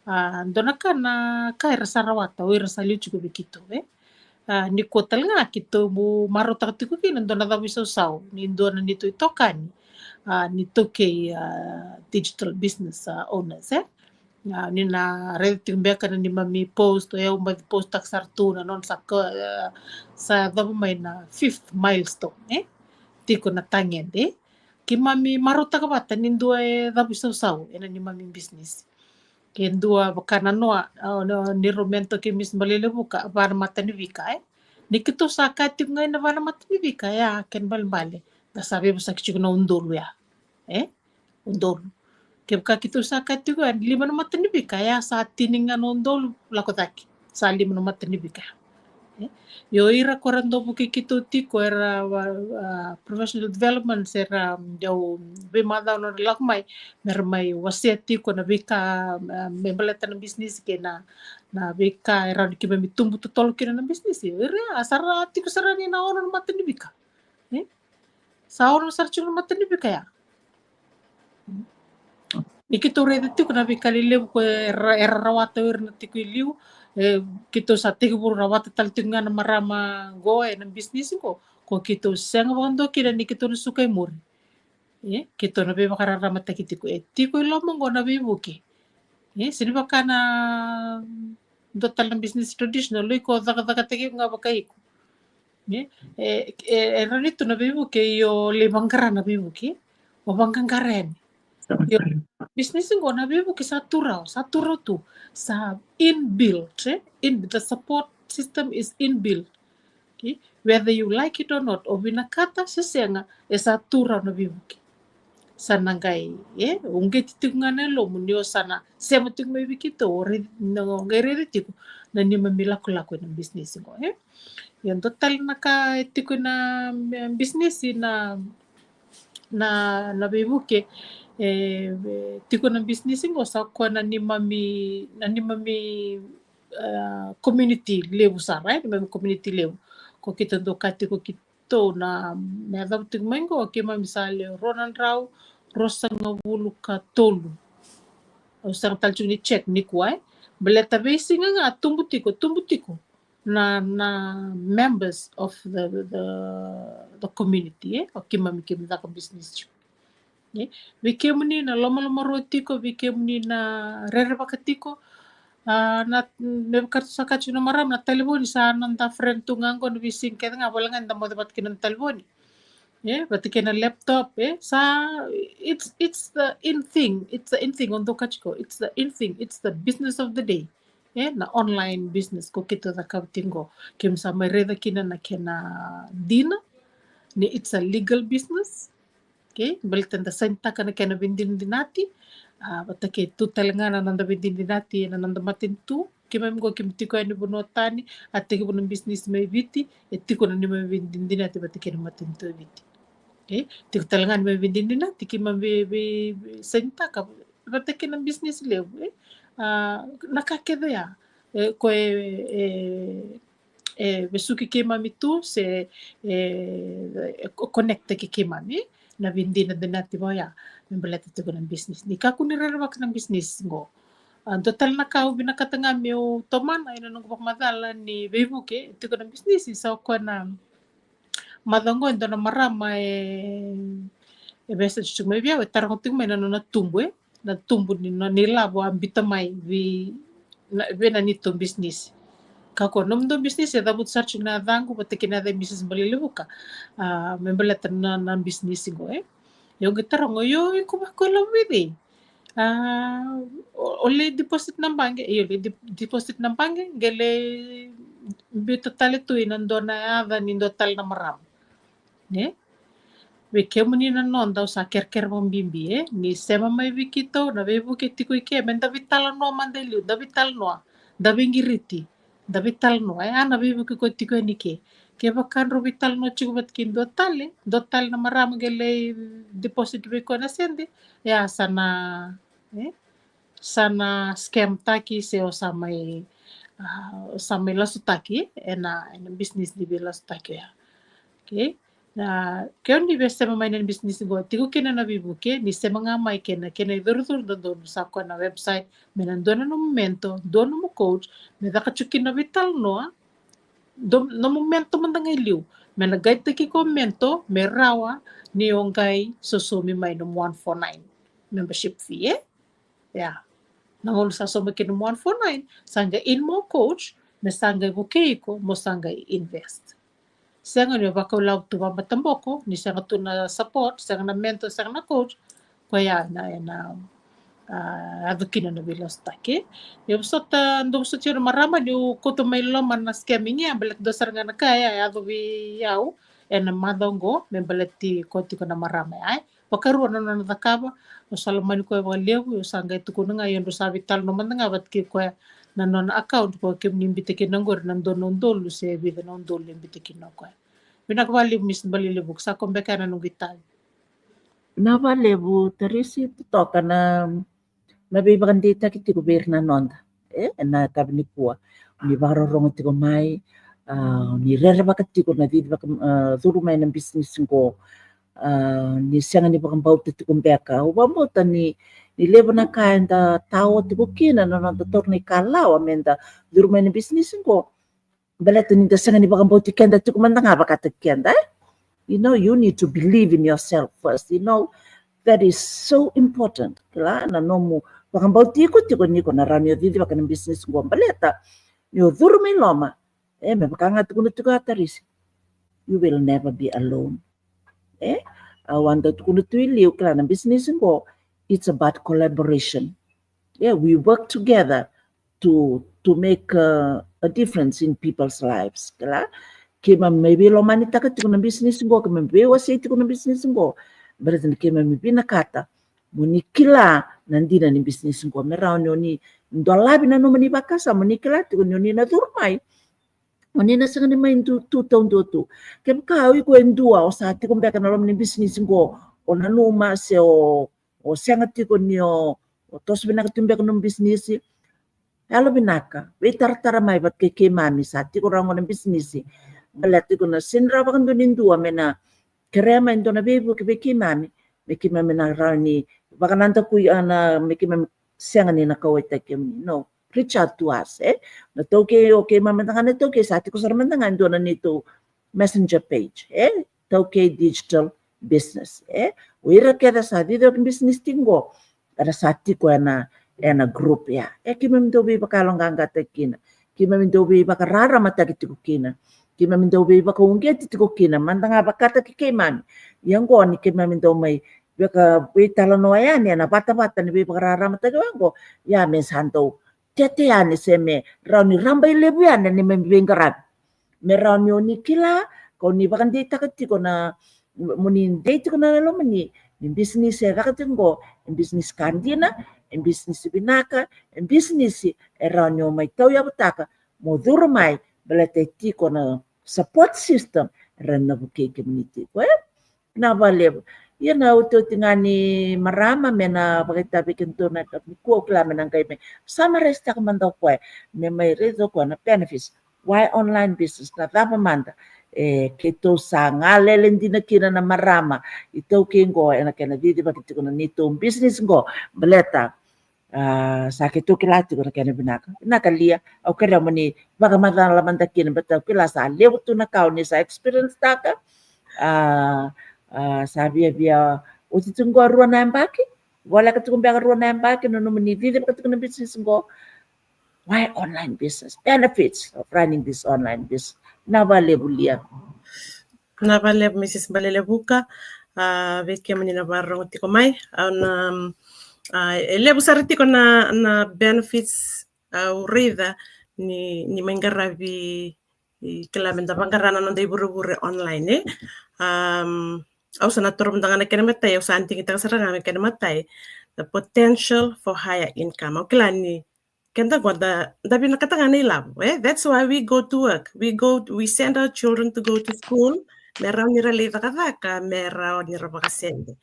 A, dua na ka na ka era sa rawata o ira sa liu tiko vei keitou, e. A, nikua tale ga keitou marautaka tiko kina dua na cavuisausau ni dua na neitou itokani, a, ni iTaukei, a, digital business, a, owners, e. A, ni na raica tiko beka na neimami post, o yau baci post taka sara tu na nona sa ka, a, sa cava mai na fifth milestone, e. Tiko na tagede, e. Keimami marautaka vata ni dua e cavuisausau ena neimami business. Ke dua vaka na noa, a, na, neirau mentor kei Miss Balelevuka, va na mata ni veika, e. Ni keitou sa kaya tiko ga ina va na mata ni veika, ya, kena ibalebale da sa veivosaki tiko na udolu ya, e. Udolu. Kevaka keitou sa kaya tiko ya, lima na mata ni veika, ya sa tini ga na udolu lako cake. Sa lima na mata ni veika. E? Io, ira ko ra dau vukei keitou tiko, era, a, a, professional development, se ra dau veimacawa nodra lako mai, me ra mai wasea tiko na veika, a, me baleta na business kei na, na veika e rawa ni keimami tubu totolo kina na business. Ira, a, sa ra tiko sara ni na ono na mata ni veika. E? Sa ono sara tiko na mata ni veika ya. Ni keitou raica tiko na veika lelevu ko era, era rawata o ira na tiko i liu, e, keitou sa tekivu rawata tale tiko ga na marama qo, e, na business qo, ko keitou sega vakadua kina ni keitou na suka i muri. E, keitou na veivakararamataki tiko. E, tiko i loma qo na veivuke. E, sega ni vaka na dua tale na business traditional, o iko cakacakataki iko ga vakaiko. E, e, e, e rawa ni tu na veivuke, io, lai vaqara na veivuke. O vaqaqara yani. Io, business qo na veivuke sa tu rawa, sa tu rawa tu. Sa inbuilt, e? In, the support system is inbuilt. Okay? Whether you like it or not, o vinakata se sega, e sa tu rawa na veivuke. Sa na qai, e, uqeti tiko ga na yalomu ni o sa na sema tiko mai vei keitou, o raici, na, o qai raici tiko na neimami lakolako ena business qo, e. Ia dua tale na ka e tiko ena, e, business na, na, na veivuke, e, e, tiko na business qo sa koya na neimami, na neimami, e, community levu sara, e, neimami community levu. Ko keitou dau kaya tiko keitou na, me yacova tiko mai qo, keimami sa lewe rua na drau, ruasagavulu ka tolu. Au sega tale tiko ni check nikua, e. Baleta veisiga ga tubu tiko, tubu tiko na, na members of the, the, the community, e. O keimami keimami caka business tiko. E, vei kemuni na lomalomarua tiko, vei kemuni na rerevaka tiko, a, na, me vaka sa kaya tiko na marama, na talevoni sa noda friend tu ga qo, na veisiga kece ga, vale ga ni da moce vata kina na talevoni. E, vata kei na laptop, e, sa, it's, it's the in thing, it's the in thing, o dau kaya tiko, it's the in thing, it's the business of the day. E, na online business ko keitou cakava tiko qo. Keimami sa mai raica kina na kena dina, ni it's a legal business. Okay, baleta da sainitaka na kena veidinadinati, a, vata kei tu tale ga na noda veidinadinati ena noda matanitu. Keimami qo keimami tiko yani vanua tani, a tekivu na business mai Viti, e tiko na neimami veidinadinati vata kei na matanitu e Viti. Okay, tiko tale ga neimami veidinadinati, keimami vei, vei, veisainitaka vata kei na business levu, e. A, na ka kece ya, e, ko e, e, e vesuki keimami tu se, e, e co-, connect-taki keimami na veidinadinati vaya me baleta tiko na business. Ni kakua ni rerevaka na business qo. A, dua tale na ka au vinakata ga meu tomana ena noqu vakamacala ni veivuke tiko na business, sa o koya na macawa qo e dua na marama e, e vesu tiko mai vei au, e taroga tiko mai na nona tubu, e. Na tubu ni nona ilavo a biuta mai vei, na, vei na neitou business. Ka ko nomudou business e cavuta sara tiko na yacaqu vata kei na yaca i Mrs Balelevuka, a, me baleta na, na business qo, e. Au qai taroga, io, iko vaka o ilavo vei cei? A, o, o lai deposit na baqe, io, lai de-, deposit na baqe, qai lai biuta tale tu ina dua na yaca ni dua tale na marama. Ne? Vei kemuni na noda, au sa kerekere vakabibi, e? Ni sema mai vei keitou, na veivuke tiko i ke, me da veitalanoa mada e liu, da veitalanoa, da veiqiriti, da veitalanoa, e? A, na veivuke ko tiko yani ke. Kevaka drau veitalanoa tiko vata kei dua tale, dua tale na marama qai lai deposit vei koya na sede, e, a, sa na, e? Sa na scam taki se o sa mai, a, o sa mai lasutaki ena, ena business ni veilasutaki oya. Okay? Na, ke o ni via sema mai na business qo, tiko kina na veivuke, ni sema ga mai kei na, kei na icurucuru dodonu, sa koya na website, me na dua na nomu mentor, dua nomu coach, me caka tiko kina na veitalanoa, dua, nomu mentor mada ga e liu, me na guide-taki iko o mentor, me rawa ni o qai sosomi mai nomu one four nine membership fee, e? Ia. Na gauna sa sosomi kina nomu one four nine, sa qai in mo coach, me sa qai vukei iko mo sa qai invest. Sega ni o vakailavo tu vakamataboko, ni sega tu na support, sega na mentor, sega na coach, koya na, ena, a, yaco kina na veilasutaki. Ia, vosota, dou vosota tiko na marama, niu kauta mai loma na scamming ya, baleta dua sara ga na ka ya e yaco vei au ena macawa qo, me baleti koya tiko na marama ya, e. Vakarua na nona cakava, au sa lomani koya vakalevu, au sa qai tukuna ga, ia drau sa veitalanoa mada ga vata kei koya na nona account, ko kemuni biuta kina qori na dua na udolu se vica na udolu e biuta kina o koya. Vinaka vakalevu Miss Balelevuka, sa koya beka na noqu itavi. Na vakalevu Tarisi, totoka na, na veivakadeitaki tiko vei ira na noda, e, ena yakavi nikua. Ni vakarorogo tiko mai, a, ni rerevaka tiko na cici vaka, a, curu mai na business qo. A, ni sega ni vakabauta tiko beka. Au vakabauta ni, ni levu na ka eda tao tiko kina na noda taura na ikalawa me da curu mai na business qo. Baleta ni da sega ni vakabauti keda tiko mada ga vakataki keda, e? You know, you need to believe in yourself first. You know, that is so important. Kila, na nomu vakabauti iko tiko ni ko na rawa ni o cicivaka na business qo. Baleta ni o curu mai loma, e, me vaka ga tukuna tiko a Tarisi, you will never be alone. E? Au a dau tukuna tu i liu, kila, na business qo, it's about collaboration. Yeah, we work together to, to make a, a difference in people's lives. Kila, keimami mai veilomanitaka tiko na business qo, keimami veiwasei tiko na business qo. Baleta ni keimami vinakata mo ni kila na dina ni business qo, me rawa ni o ni dolavi na nomuni vakasama, mo ni kila tiko ni o ni na curu mai, o ni na sega ni mai tu taudua tu. Kevaka o iko e dua o sa tiko beka na loma ni business qo, o nanuma se o, o sega tiko ni o, o toso vinaka tu beka nomu business, yalovinaka veitaratara mai vata kei keimami sa tiko rawa qo na business. Baleta tiko na sega ni rawa vakadua ni dua me na kerea mai dua na veivuke vei keimami, me keimami na rawa ni vakanadakui, a, na, me keimami sega ni na kauwaitaki kemuni. No, reach out to us, e? Na iTaukei, o keimami mada ga na iTaukei, sa tiko sara mada ga e dua na neitou messenger page, e? iTaukei Digital Business, e? O ira kece sa cici vakabisinisi tiko qo, era sa tiko ena, ena group ya. E, keimami dau veivakayaloqaqataki kina, keimami dau veivakararamataki tiko kina, keimami dau veivakauqeti tiko kina, mada ga vakataki keimami. Ia qo ni keimami dau mai vaka veitalanoa yani ena vatavata ni veivakararamataki vaqo, ia me sa dau tete yani se me rawa ni rabailevu yani na neimami veiqaravi. Me rawa ni o ni kila, ka o ni vakadeitaka tiko na, mo ni dei tiko na lomani ni bisinisi e caka tiko qo, e bisinisi ka dina, e bisinisi vinaka, e bisinisi e rawa ni o mai tauyavutaka, mo curu mai, baleta e tiko na support system e rawa ni na vukei kemuni tiko, e? Vinaka vakalevu. Ia na otioti ga ni marama me na vakaitavi kina tu na ka nikua, au kila me na qai mai summarize-taka mada o koya, me mai raica o koya na benefits. Why online business? Na cava mada e keitou sa galele dina kina na marama iTaukei qo ena kena cicivaki tiko na neitou business qo, baleta, a, sa keitou kila tiko na kena vinaka. Vinaka Lia, au kerea mo ni vakamacala mada kina, baleta au kila sa levu tu na ka o ni sa experience-taka. A, a, sa viavia oti tiko qo rua na yabaki, voleka tiko beka rua na yabaki na nomuni cicivaka tiko na business qo. Why online business? Benefits of running this online business. Vinaka vakalevu Lia. Vinaka vakalevu Mrs Balelevuka, a, vei kemuni na vakarorogo tiko mai. Au na, a, e levu sara tiko na, na benefits, a, au raica ni, ni mai qaravi, i kila me da vaqara na noda ivurevure online, e? Am, au sa na taura mada ga na kena imatai, au sa digitaka sara ga na kena imatai. The potential for higher income. Au kila ni keda qo da, da vinakata ga na ilavo, e? That's why we go to work. We go, we send our children to go to school. Me rawa ni ra lai cakacaka, me rawa ni ra vakasede.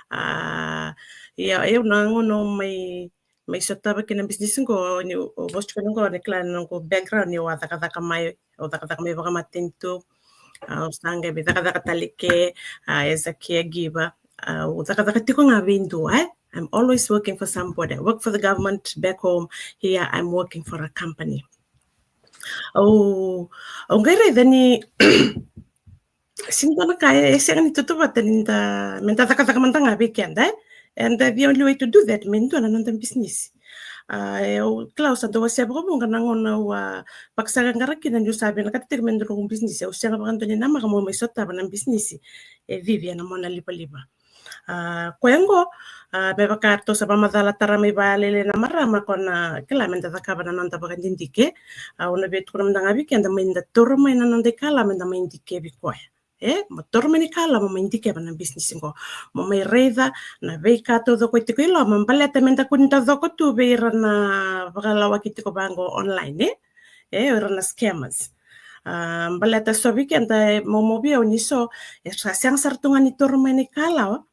A, ia, au na gauna au mai, mai sotava kina na business qo, ni, au vosa tiko qo, ni kila na noqu background, ni au a cakacaka mai, au cakacaka mai vakamatanitu, a, au sa qai mai cakacaka tale ke, a, as a caregiver, a, au cakacaka tiko ga vei dua, e? I'm always working for somebody. I work for the government back home. Here, I'm working for a company. Au, au qai raica ni sega ni dua na ka e, e sega ni tautauvata ni da, me da cakacaka mada ga vei keda, e? And the only way to do that, me dua na noda business. A, e, au kila au sa dau wasea vakavuqa na gauna au a vakasaqaqara kina niu sa vinakata tiko me dua noqu business. Au sega vakadua ni namaka meu mai sotava na business e cici ena mona livaliva. A, koya qo, a, me vaka ratou sa vakamacala tara mai vakalailai na marama, ko na kila me da cakava na noda vakadidike. A, au na via tukuna mada ga vei keda, me da taura mai na noda ikalawa me da mai dikevi koya. E, mo taura mai na ikalawa mo mai dikeva na business qo. Mo mai raica na veika taucoko e tiko i loma, baleta me da kua ni taucoko tu vei ira na vakalawaki tiko vaqo online, e? E, o ira na scammers. A, baleta so vei keda, e, mo, mo vei au ni so, e sa sega sara tu ga ni taura mai na ikalawa,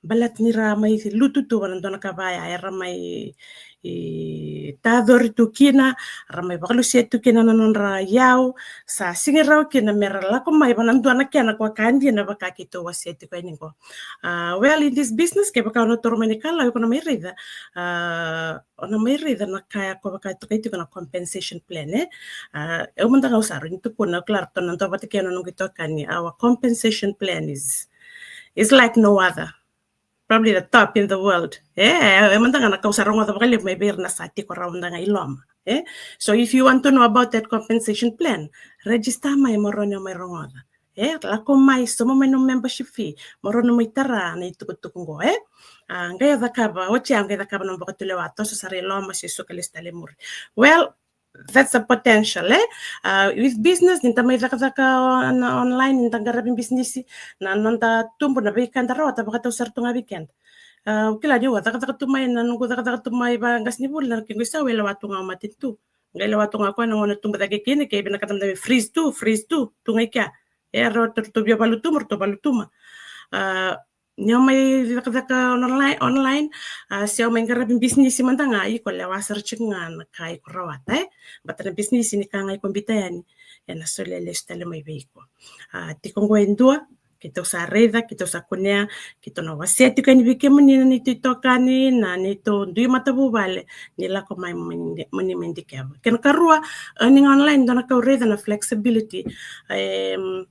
baleta ni ra mai lutu tu vua na dua na ka vaya, era mai, e, tacori tu kina, ra mai vakalusia tu kina na nodra iyau, sa sega ni rawa kina me ra lako mai vua na dua na kena ko ka dina vaka keitou wasea tiko yani qo. A, well, in this business, kevaka o na taura mai na ikalawa, iko na mai raica, a, o na mai raica na ka ya ko vaka toka tiko na compensation plan, e? A, au mada ga au sa rawa ni tukuna, au kila ratou na dua vata kei na noqu itokani, our compensation plan is, is like no other. Probably the top in the world. E, e, e mada ga na ka au sa rogoca vakalevu mai vei ira na sa tiko rawa mada ga i loma, e? So if you want to know about that compensation plan, register mai mo rawa ni o mai rogoca. E, lako mai, sauma mai nomu membership fee, mo rawa ni o mai tara na itukutuku qo, e? A, qai o cakava, oti ya qai cakava nomu vakatulewa, toso sara i loma se suka lesu tale i muri. Well, that's a potential, e? A, with business, ni da mai cakacaka on-, online, ni da qaravi business, na noda tubu, na veika eda rawata vakatau sara tu ga vei keda. A, au kila ni au a cakacaka tu mai, na noqu cakacaka tu mai vaqasenivuli, na kequ isau e lewa tu ga o matanitu. Qai lewa tu ga o koya na gauna tubu cake kina, ke vinakata mada me freeze tu, freeze tu, tu ga i kea. E, ratou, ratou via valutuma, ratou valutuma. A, ni o mai cakacaka online, online, a, se o mai qaravi business mada ga, iko lewa sara tiko ga na ka iko rawata, e? Baleta na business ni ka ga iko biuta yani, ena solia lesu tale mai vei iko. A, tiko qo e dua, Keitou sa raica, keitou sa kunea, keitou na wasea tiko yani vei kemuni na neitou itokani, na neitou dui matavuvale, ni lako mai mo ni mai dikeva. Kena karua, earning online, dua na ka au raica na flexibility. Em,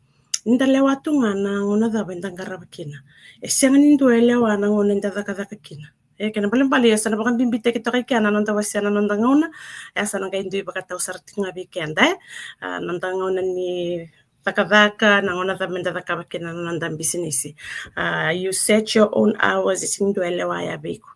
ni da lewa tu ga na gauna cava eda qarava kina. E sega ni dua e lewa na gauna eda cakacaka kina. E kena ibalebale, ia sa na vakabibitaki toka i kea na noda wasea na noda gauna. Ia sa na qai dui vakatau sara tiko ga vei keda, e. A, noda gauna ni cakacaka, na gauna cava meda cakava kina na noda bisinisi. A, you set your own hours, e sega ni dua e lewa ya vei iko.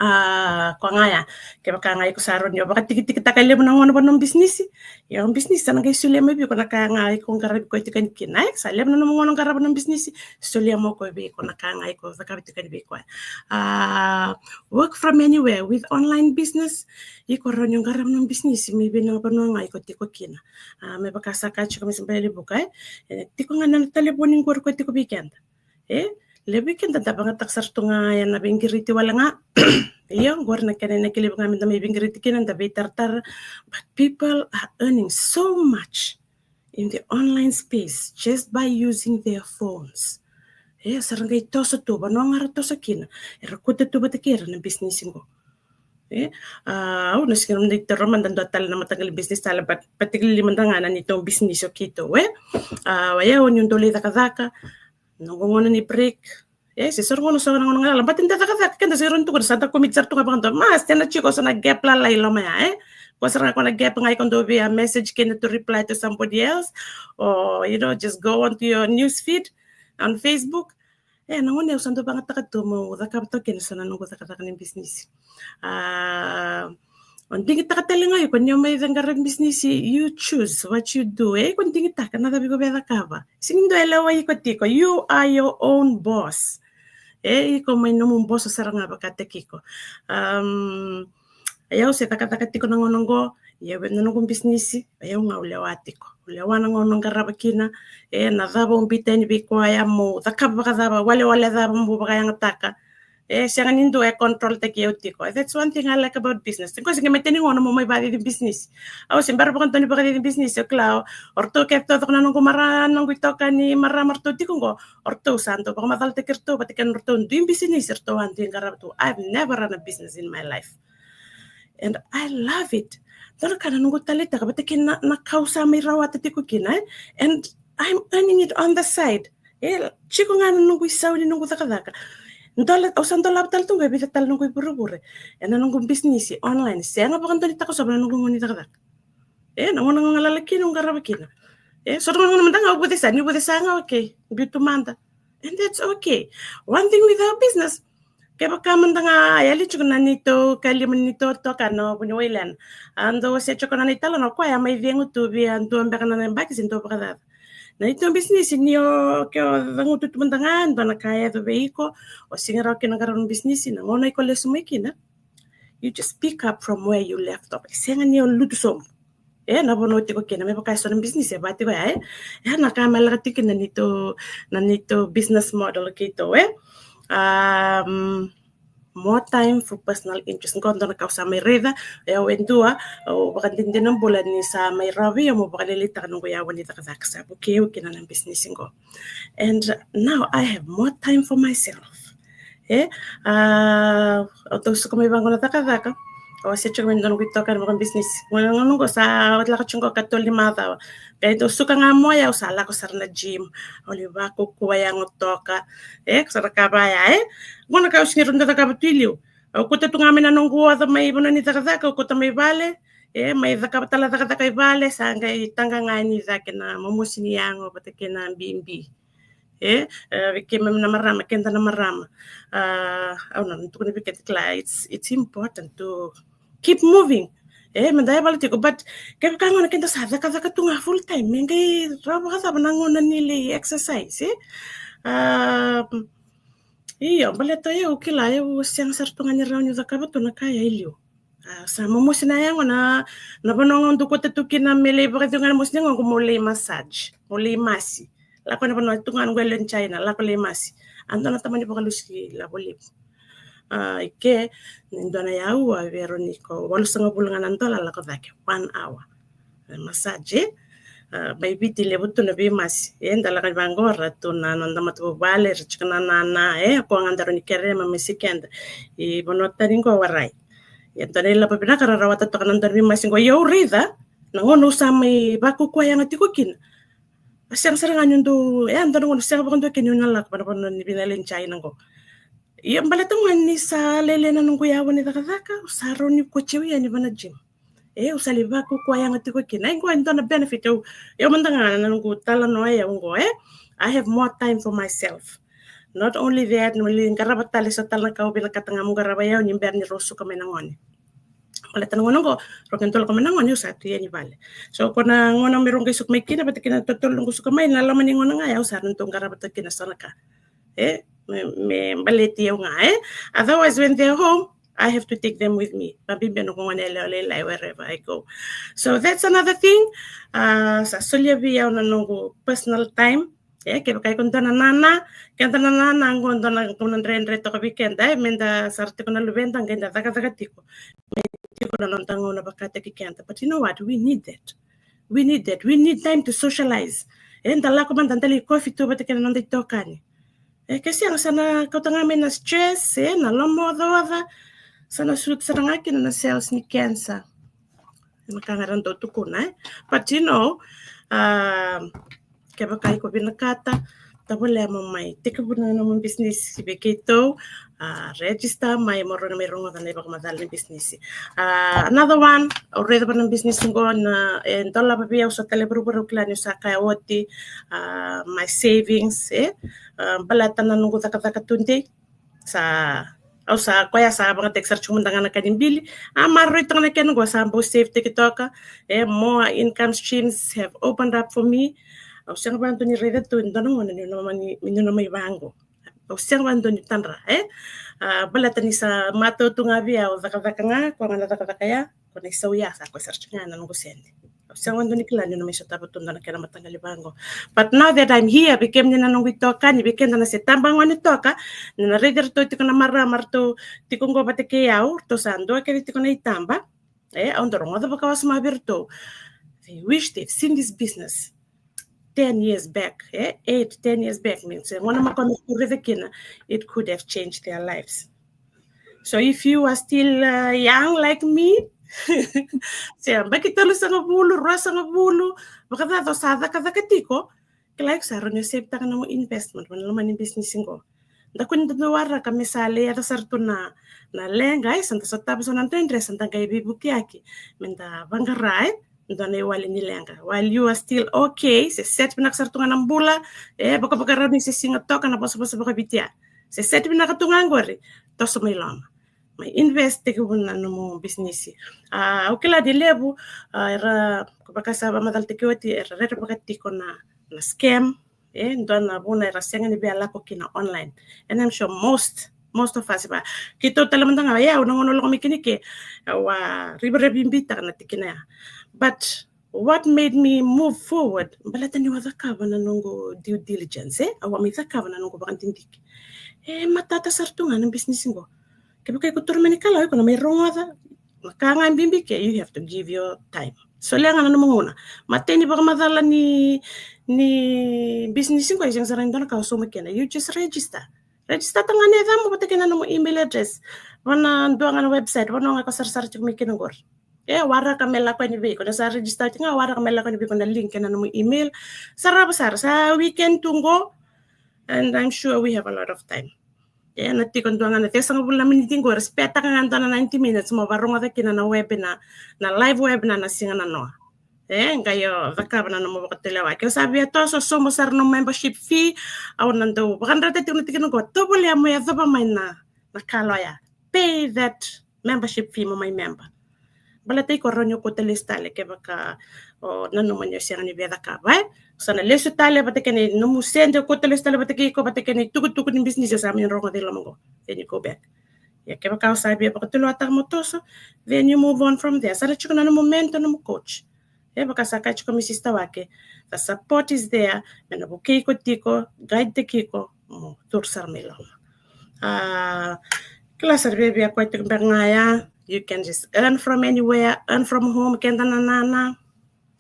A, koya ga ya, kevaka ga iko sa rawa ni o vakatikitikitaka e levu na gauna vua na nomu bisinisi, ia o bisinisi sa na qai solia mai vei iko na ka ga iko qaravi koya tiko yani kina, e. Sa levu na nomu gauna qarava na bisinisi, solia mai o koya vei iko na ka ga iko cakava tiko yani vei koya. A, work from anywhere with online business, iko rawa ni o qarava na bisinisi mai vei na vanua ga iko tiko kina. A, me vaka sa kaya tiko mai Sabalevuka, e, e tiko ga na talevoni qori koya tiko vei keda. E levu vei keda da vagataka sara tu ga ena veiqiriti wale ga. Io, qori na kena inaki levu ga meda mai veiqiriti kina, da veitaratara. But people are earning so much in the online space just by using their phones. E, sa ra qai toso tu, vanua ga ra toso kina, era kauta tu vata kei ira na bisinisi qo. E, a, au na sega ni taura mada dua tale na mataqali bisinisi tale, but particularly mada ga na neitou bisinisi o keitou, e. A, o yau niu dau lai cakacaka, noqu gauna ni break, e, se so ra gauna, so na gauna galala, but da cakacaka, keda sega ni tukuna, sa da commit sara tu ga vakadua, mas tena tiko so na gap lalai loma ya, e. Ko sara ga ko na gap ga iko dau via message kina to reply to somebody else, or, you know, just go onto your news feed on Facebook. E, na gauna au sa dau vagataka tu meu cakava toka kina so na noqu cakacaka ni bisinisi. A, o digitaka tale ga iko ni o mai qaravi bisinisi, you choose what you do. E, iko digitaka na cava iko via cakava. Sega ni dua e lewa iko tiko. You are your own boss. E, iko mai nomu boso sara ga vakataki iko. Am, o yau se cakacaka tiko na gauna qo, ia vei na noqu bisinisi, o yau ga au lewa tiko. Au lewa na gauna qarava kina, e, na cava au biuta yani vei koya, meu cakava vakacava, walewale cava meu vakayagataka. E, sega ni dua e control taki au tiko. That's one thing I like about business. Qo se qai mai tani gauna meu mai vakacici bisinisi. Au se bera vakadua ni vakacici bisinisi, au kila o ratou kece taucoko na noqu mara, noqu itokani marama ratou tiko qo, o ratou sa dau vakamacalataki ratou vata kei na ratou dui bisinisi ratou a dui qarava tu. I've never run a business in my life. And I love it. Dua na ka na noqu taleitaka vata kei na, na ka au sa mai rawata tiko kina, e? And I'm earning it on the side. E, tiko ga na noqu isau ni noqu cakacaka. Dola, au sa dolava tale tu qo e vica tale noqu ivurevure ena noqu bisinisi online. Sega vakadua ni takosova na noqu gauna ni cakacaka. E, na gauna ga galala kina au qarava kina. E, so na gauna mada ga au vucesa, niu vucesa ga, okay, biu tu mada. And that's okay. One thing with our business, kevaka mada ga yali tiko na neitou kalima, neitou toka na vuniwai lena, a dau wasea tiko na neitou talanoa, o koya a mai cegu tu via dua beka na yabaki se dua vakacaca. Na neitou bisinisi, ni o, ke o cagutu tu mada ga, dua na ka e yaco vei iko, o sega rawa kina qarava na bisinisi, na gauna iko lesu mai kina, you just pick up from where you left off. Sega ni o lutu sobu. E, na vanua o tiko kina, me vaka e so na bisinisi e va tiko ya, e. E, na ka me laka tiko kina na neitou, na neitou business model keitou, e. Um, more time for personal interest. Qo dua na ka au sa mai raica, e, au e dua, au vakadinadina bula ni sa mai rawa vei au meu vakalailaitaka noqu yavu ni cakacaka, sa vukei au kina na bisinisi qo. And now I have more time for myself. E, a, au dau suka mai vaqo na cakacaka. Au wasea tiko mai dua noqu itokani vakabisinisi. Gauna qo sa lako tiko qo katolu ni macawa. Qai dau suka ga mai au sa lako sara na gym. Au lai vakaukaua yago toka. E, sa na ka vaya, e. Qo na ka au sega ni rawa ni cakava tu i liu. Au kauta tu ga mai na noqu oca mai vanua ni cakacaka, au kauta mai vale. E, mai cakava tale na cakacaka i vale, sa qai taqa ga yani cake na momosi ni yago vata kei na bibi. E, e, vei keimami na marama, keda na marama. A, au na tukuna vei keda kila, it's, it's important to keep moving. E, meda yavala tiko, but kevaka gauna keda sa cakacaka tu ga full time, me qai rawa vakacava na gauna ni lai exercise, e? A, io, baleta o yau kila, au sega sara tu ga ni rawa niu cakava tu na ka ya i liu. A, sa momosi na yago, na, na vanua ga au dau kauta tu kina me lai vakacegu ga na mosi ni yago qo, meu lai massage, meu lai masi. Lako na vanua tu ga qo e lewe ni China, lako lai masi. A dua na tamani vakalusi ki Lavolevu. A, i ke, ni dua na aua, Veronica, walusagavulu ga na dola lako cake, one hour. E, massage, e? Mai Viti levu tu na veimasi. E da lako i vaqo ra tu na noda matavuvale, ra tiko na nana, e ko ga daru ni kerema me si keda. I vanua tani qo warai. Ia dua na ilavo vinaka ra rawata toka na dua na veimasi qo. Ia au raica na gauna au sa mai vakukua yaga tiko kina, a sega sara ga niu dau, e dua na gauna sega vakadua kina niu na lako vanavanua ni vinale ni China qo. Ia baleta ga ni sa lailai na noqu yavu ni cakacaka, au sa rawa niu koce au yani vana gym. E au sa lai vakukua yaga tiko kina. E qo e dua na benefit au, au mada ga na noqu talanoa e au qo, e I have more time for myself. Not only that, na lai qarava tale so tale na ka au vinakata ga mo qarava e au ni bera ni rau suka mai na gone. Baleta na gauna qo rau qai dau lako mai na gone, au sa tu yani vale. So ko na gauna me rau qai suka mai kina vata kina totolo noqu suka mai, na loma ni gauna ga e au sa na dau qarava toka kina so na ka. E me, me baleti au ga, e. Otherwise, when they're home, I have to take them with me. Vabibi na noqu gone yalewa lailai wherever I go. So that's another thing. A, sa solia vei au na noqu personal time. E kevaka iko dua na nana, keda na nana qo dua na gauna dredre toka vei keda, e meda sara tiko na luveda qai da cakacaka tiko. Me tiko na noda gauna vakataki keda. But you know what? We need that. We need that. We need time to socialize. E da lako mada da lai coffee tu vata kei na noda itokani. E ke sega sa na kauta ga mai na stress, e na lomaocaoca, sa na sutu sara ga kina na cells ni cancer. Na ka ga ra dau tukuna, e. But you know, a, kevaka iko vinakata, tovolea mo mai tekivuna na nomu business vei keitou, a, register mai mo rawa ni mai rogoca na ivakamacala ni business. A, another one, au raica va na business qo na, e dolava vei au so tale vuravura, au kila niu sa kaya oti, a, my savings, e, a, baleta na noqu cakacaka tudei. Sa, au sa, koya sa vakayagataki sara tiko mada ga na ka ni bili. A maroroi toka na kena qo sa bau save taki toka. E, more income streams have opened up for me. Au sega vakadua ni raica tu e dua na gauna niu na mai, niu na mai vaqo. Au sega vakadua ni tadra, e. A, baleta ni sa matau tu ga vei au cakacaka ga, ko ga na cakacaka ya, ko na isau ya sa koya sara tiko ga na noqu sede. Au sega vakadua ni kila niu na mai sotava tu dua na kena mataqali vaqo. But now that I'm here, vei kemuni na noqu itokani, vei keda na se tabagone toka, ni na raici iratou tiko na marama, ratou tiko qo vata kei au, ratou sa dua kece tiko na itaba. E, au dau rogoca vakawasoma vei iratou. They wish they've seen this business ten years back, e, eight, ten years back, means, e, gauna makawa me ratou raica kina, it could have changed their lives. So if you are still, uh, young like me, se yabaki tolusagavulu, ruasagavulu, vakacaca o sa cakacaka tiko, kila iko sa rawa ni o save taka na nomu investment vana loma ni business qo. Da kua ni da dau waraka me sa lai yaco sara tu na, na leqa, e, sa da sotava so na dredre, sa da qai veivukiyaki me da vaqara, e, dua na iwali ni leqa. While you are still okay, se set vinaka sara tu ga na bula, e, vakavakarau ni se siga toka na vosavosa vakaviti ya. Se set vinaka tu ga qori, toso mai loma. Mai invest tekivuna na nomu business. A, au kila ni levu, a, era, ko vaka sa vakamacalataki oti, era rerevaka tiko na, na scam, e, dua na vuna era sega ni via lako kina online. And I'm sure most, most of us, va, keitou tale mada ga, ia, au na gauna au lako mai kina ke, au a rivarivabitaka na tikina ya. But what made me move forward, baleta niu a cakava na noqu due diligence, e, au a mai cakava na noqu vakadidike. E matata sara tu ga na business qo. Kevaka iko turu mai ni Kalou, iko na mai rogoca na ka ga bibi ke, you have to give your time. Solia ga na nomu gauna. Matai ni vakamacala ni, ni business qo, e sega sara ni dua na ka o sauma kina. You just register. Register taka ga na yacamu vata kei na nomu email address. Vana dua ga na website, vanua ga ko sarasara tiko mai kina qori. E, waraka me lako yani vei iko. Na sa register tiko ga, waraka me lako yani vei iko na link kei na nomu email. Sarava sara, sa weekend tu qo. And I'm sure we have a lot of time. E, na tiko dua ga na ciwasagavulu na miniti qo, spare taka ga dua na ninety minutes mo varogoca kina na webinar, na live webinar na siga nanoa. E, qai o cakava na nomu vakatulewa. Ke o sa via toso, sauma sara nomu membership fee, au na dau vakadreta tiko na tikina qo, tovolea mo yacova mai na, na kaloya. Pay that membership fee mo mai member. Baleta iko rawa ni o kauta lesu tale kevaka o nanuma ni o sega ni via cakava, e. Sa na lesu tale vata kei na nomu sede, o kauta lesu tale vata kei iko, vata kei na itukutuku ni business o sa mai rogoca i loma qo. Then you go back. Ia kevaka o sa via vakatulewataka mo toso, then you move on from there. Sa na tiko na nomu mentor, nomu coach. E vaka sa kaya tiko mai Sister Wake, the support is there, me na vukei iko tiko, guide taki iko, mo curu sara mai loma. A, kila sara vei, vei koya tiko beka ga ya, you can just earn from anywhere, earn from home, keda na nana.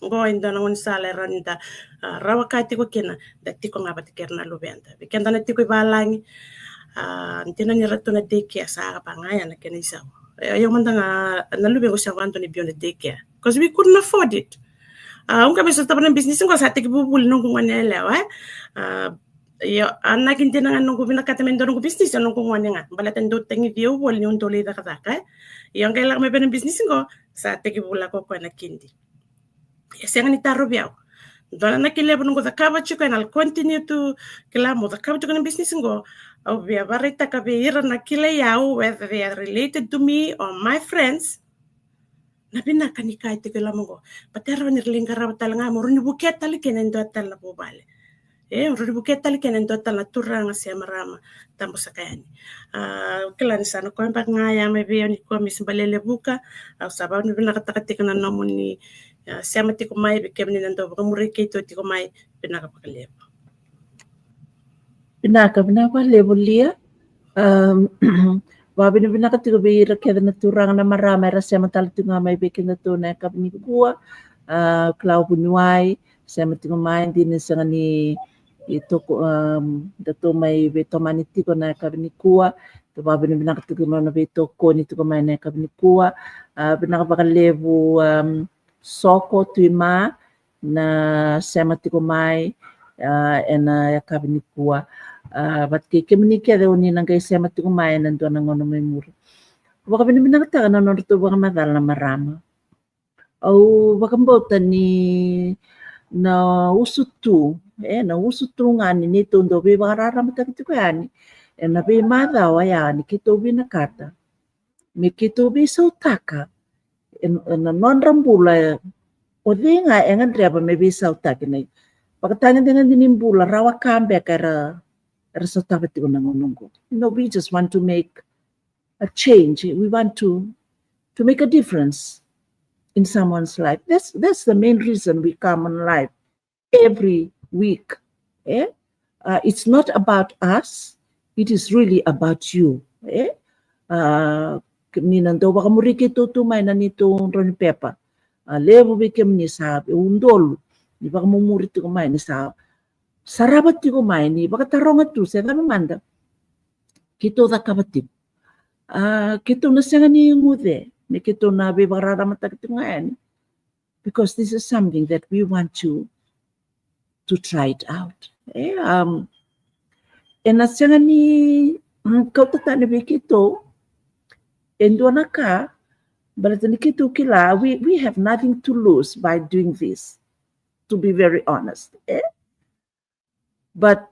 Qo e dua na gaunisala e rawa ni da, ah, rawa ka tiko kina, da tiko ga vata kei ira na luveda. Vei keda na tiko i valagi, ah, dina ni ratou na daycare sa vaka ga ya na kena isau. E, io mada ga na luvequ sa vakadua ni biu na daycare. 'Cause we couldn't afford it. Ah, au qai mai sotava na business qo sa tekivu vuli noqu gone yalewa, eh. Ah, io, a na kidina ga noqu vinakata me dua noqu business, noqu gone ga. Baleta ni dau tagici au voli niu dau lai cakacaka, eh. Io, qai lako mai vei na business qo, sa tekivu lako koya na kidi. E sega ni taro vei au. Dua na kila levu noqu cakava tiko, and I'll continue to, kila, mo cakava tiko na business qo. Au via vakaraitaka vei ira na kilai au, whether they are related to me or my friends. Na vinaka ni ka e tiko i loma qo. Baleta e rawa ni ra lai qarava tale ga, mo rawa ni vukea tale kina e dua tale na vuvale. E, mo rawa ni vukea tale kina e dua tale na turaga se marama. Tabu saka yani. Ah, kila ni sa na koya beka ga ya mai vei au nikua, Miss Balele Vuka. Au sa vakavinavinakataka tiko na nomuni, ah, sema tiko mai, vei kemuni na dau vakamuri keitou tiko mai, vinaka vakalevu. Vinaka, vinaka vakalevu, Lia. Um, vakavinavinaka tiko vei ira kece na turaga na marama era sema tale tiko ga mai vei kedatou na yakavi nikua. Ah, kila o vuniwai, sema tiko mai, dina sega ni, e toko, um, datou mai veitomani tiko na yakavi nikua. Tou vakavinavinaka tiko na nona veitokoni tiko mai na yakavi nikua. Ah, vinaka vakalevu, um, Soko Tuima, na sema tiko mai, ah, ena yakavi nikua. Ah, vata kei kemuni kece o ni na qai sema tiko mai ena dua na gauna mai muri. Vakavinavinakataka na nodratou vakamacala na marama. Au vakabauta ni na usutu, e, na usutu ga ni neitou dau veivakararamataki tiko yani ena veimacawa ya ni keitou vinakata me keitou veisautaka ena, ena nodra bula, o cei ga e gadreva me veisautaki na ivakatagedegede ni bula rawa ka beka era, era sotava tiko na gauna oqo. You know, we just want to make a change. We want to, to make a difference in someone's life. That's, that's the main reason we come on live every week. Eh? Uh, it's not about us. It is really about you. Eh? Uh, ni na dau vakamuri keitou tu mai na neitou drau ni pepa. A levu vei kemuni sa, e udolu ni vakamumuri tiko mai, ni sa sarava tiko mai, ni vakataroga tu se cava mada keitou cakava tiko. A, keitou na sega ni guce me keitou na veivakararamataki tiko ga yani, because this is something that we want to, to try it out. E, um, ena sega ni, mm, kauta tani vei keitou e dua na ka, baleta ni keitou kila, we, we have nothing to lose by doing this, to be very honest. E? But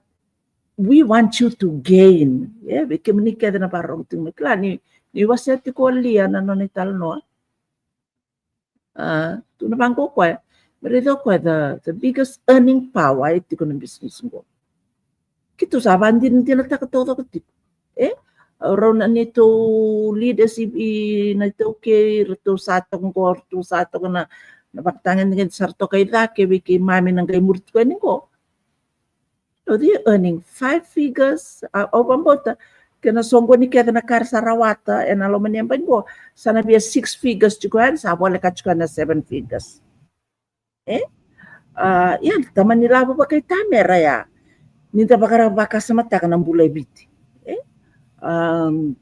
we want you to gain. E, vei kemuni kece na vakarorogo tiko mai, kila ni, ni wasea tiko o Lia na nona italanoa. A, tu na vaqo o koya, me raica o koya the, the biggest earning power e tiko na business qo. Keitou sa vakadinadinataka taucoko tiko. E, rau na neitou leaders i, i na iTaukei, ratou sa toka qo, ratou sa toka na, na vakatagedegede, sa ra toka i cake vei keimami na qai muri tiko yani qo. No, they are earning five figures, a, au vakabauta, kena soqoni kece na ka era sa rawata ena loma ni yabaki qo, sa na via six figures tiko yani, sa voleka tiko yani na seven figures. E? A, ia, tamani lavo vakaitamera ya. Ni da vakara vakasamataka na bula e Viti. E? Um,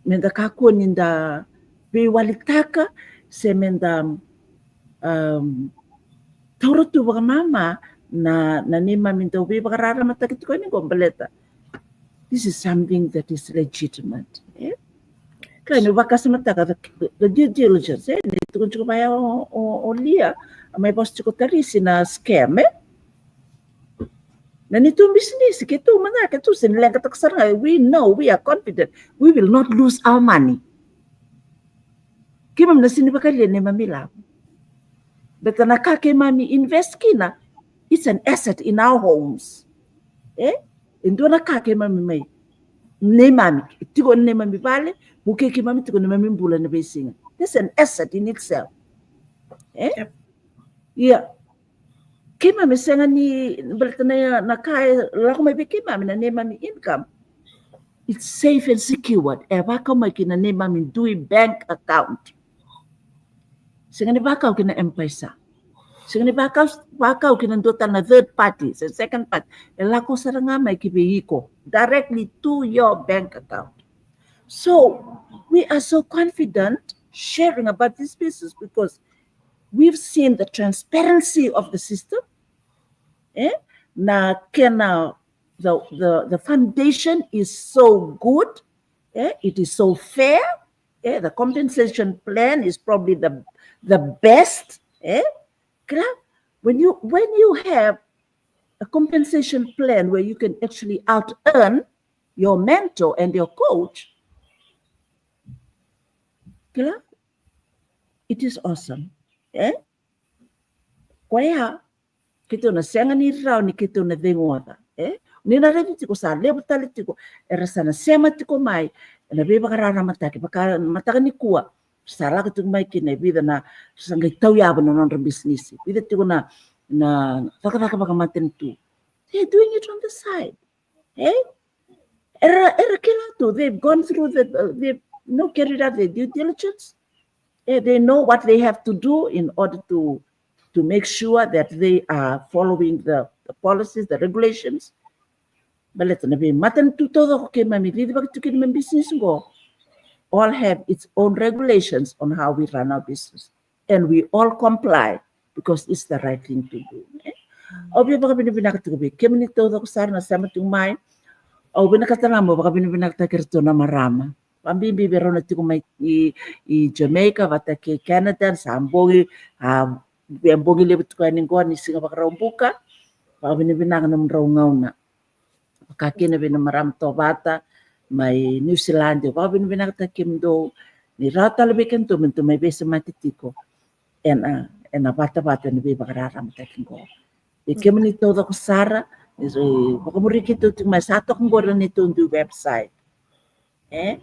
me da kakua ni da veiwalitaka, se me da, um, taura tu vakamama na, na neimami dau veivakararamataki tiko yani qo, baleta this is something that is legitimate. E? Kila ni vakasamataka the, the due diligence, e? Ni tukuna tiko vaya o, o, o Lia, a mai vosa tiko Tarisi na scam, e? Na neitou bisinisi, keitou mada, keitou sega ni leqataka sara ga, we know, we are confident, we will not lose our money. Keimami na sega ni vakayalia neimami lavo. Baleta na ka keimami invest kina, it's an asset in our homes. E? E dua na ka keimami mai, neimami, tiko neimami vale, vukei keimami tiko neimami bula ena veisiga. That's an asset in itself. E? Yep. Ia, keimami sega ni, baleta na, na ka e lako mai vei keimami na neimami income, it's safe and secured. E vakau mai ki na neimami dui bank account. Sega ni vakau ki na M-PAiSA. Sega ni vakau, vakau ki na dua tale na third party, se second party. E lako sara ga mai ki vei iko, directly to your bank account. So we are so confident sharing about this business because we've seen the transparency of the system. Eh? Na kena, the, the, the foundation is so good. Eh? It is so fair. Eh? The compensation plan is probably the, the best. Eh? Kila, when you, when you have a compensation plan where you can actually out earn your mentor and your coach, kila, it is awesome. Eh? Koya, keitou na sega ni rawa ni keitou na ceguoca. Eh? Ni na raici tiko sa levu tale tiko era sa na sema tiko mai ena veivakararamataki, vaka mataka nikua sa lako tiko mai kina e vica na, sa qai tauyavu na nodra bisinisi, vica tiko na, na cakacaka vakamatanitu. They're doing it on the side. Eh? Era, era kila tu, they've gone through the, uh, they've, you know, carried out their due diligence. Eh, they know what they have to do in order to, to make sure that they are following the, the policies, the regulations. Baleta na veimatanitu taucoko keimami cicivaka tiko kina mai business qo all have its own regulations on how we run our business. And we all comply because it's the right thing to do. Eh? Au via vakavinavinaka tiko vei kemuni taucoko sara na sema tiko mai. Au vinakata ga mo vakavinavinakataki iratou na marama. Vakabibi vei rau na tiko mai i, i Jamaica vata kei Canada, sa bogi, a, e bogi levu tiko yani qo ni siga Vakaraubuka. Vakavinavinaka na nomudrau gauna. Vaka kina vei na marama Tovata mai New Zealand, au vakavinavinakataki kemudou ni rawa tale vei kemudou me dou mai veisemati tiko ena, ena vatavata ni veivakararamataki qo. Vei kemuni taucoko sara, ni vakamuri keitou tiko mai, sa toka qori na neitou dui website. Eh?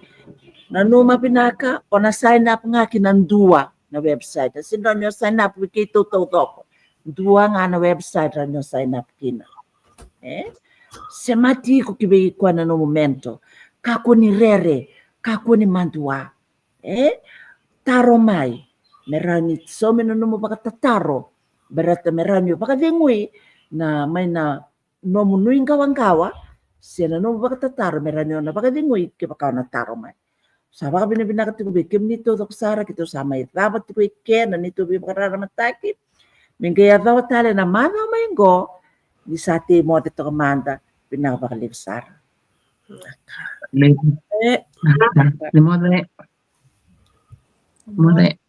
Nanuma vinaka, o na sign up ga ki na dua na website. E sega ni o sign up vei keitou taucoko. Dua ga na website rawa ni o sign up kina. Eh? Semati iko ki vei koya na nomu mentor. Kakua ni rere, kakua ni madua. Eh? Taro mai. Me rawa ni saumi na nomu vakatataro. Baleta me rawa ni o vakacegui na, mai na nomu nuiqawaqawa se na nomu vakatataro, me rawa ni o na vakacegui kevaka o na taro mai. Sa vakavinavinaka tiko vei kemuni taucoko sara, keitou sa mai cava tiko i ke na neitou veivakararamataki. Me qai yacova tale na macawa mai qo, ni sa tei moce toka mada. Vinaka vakalevu sara. Ni moce. Moce.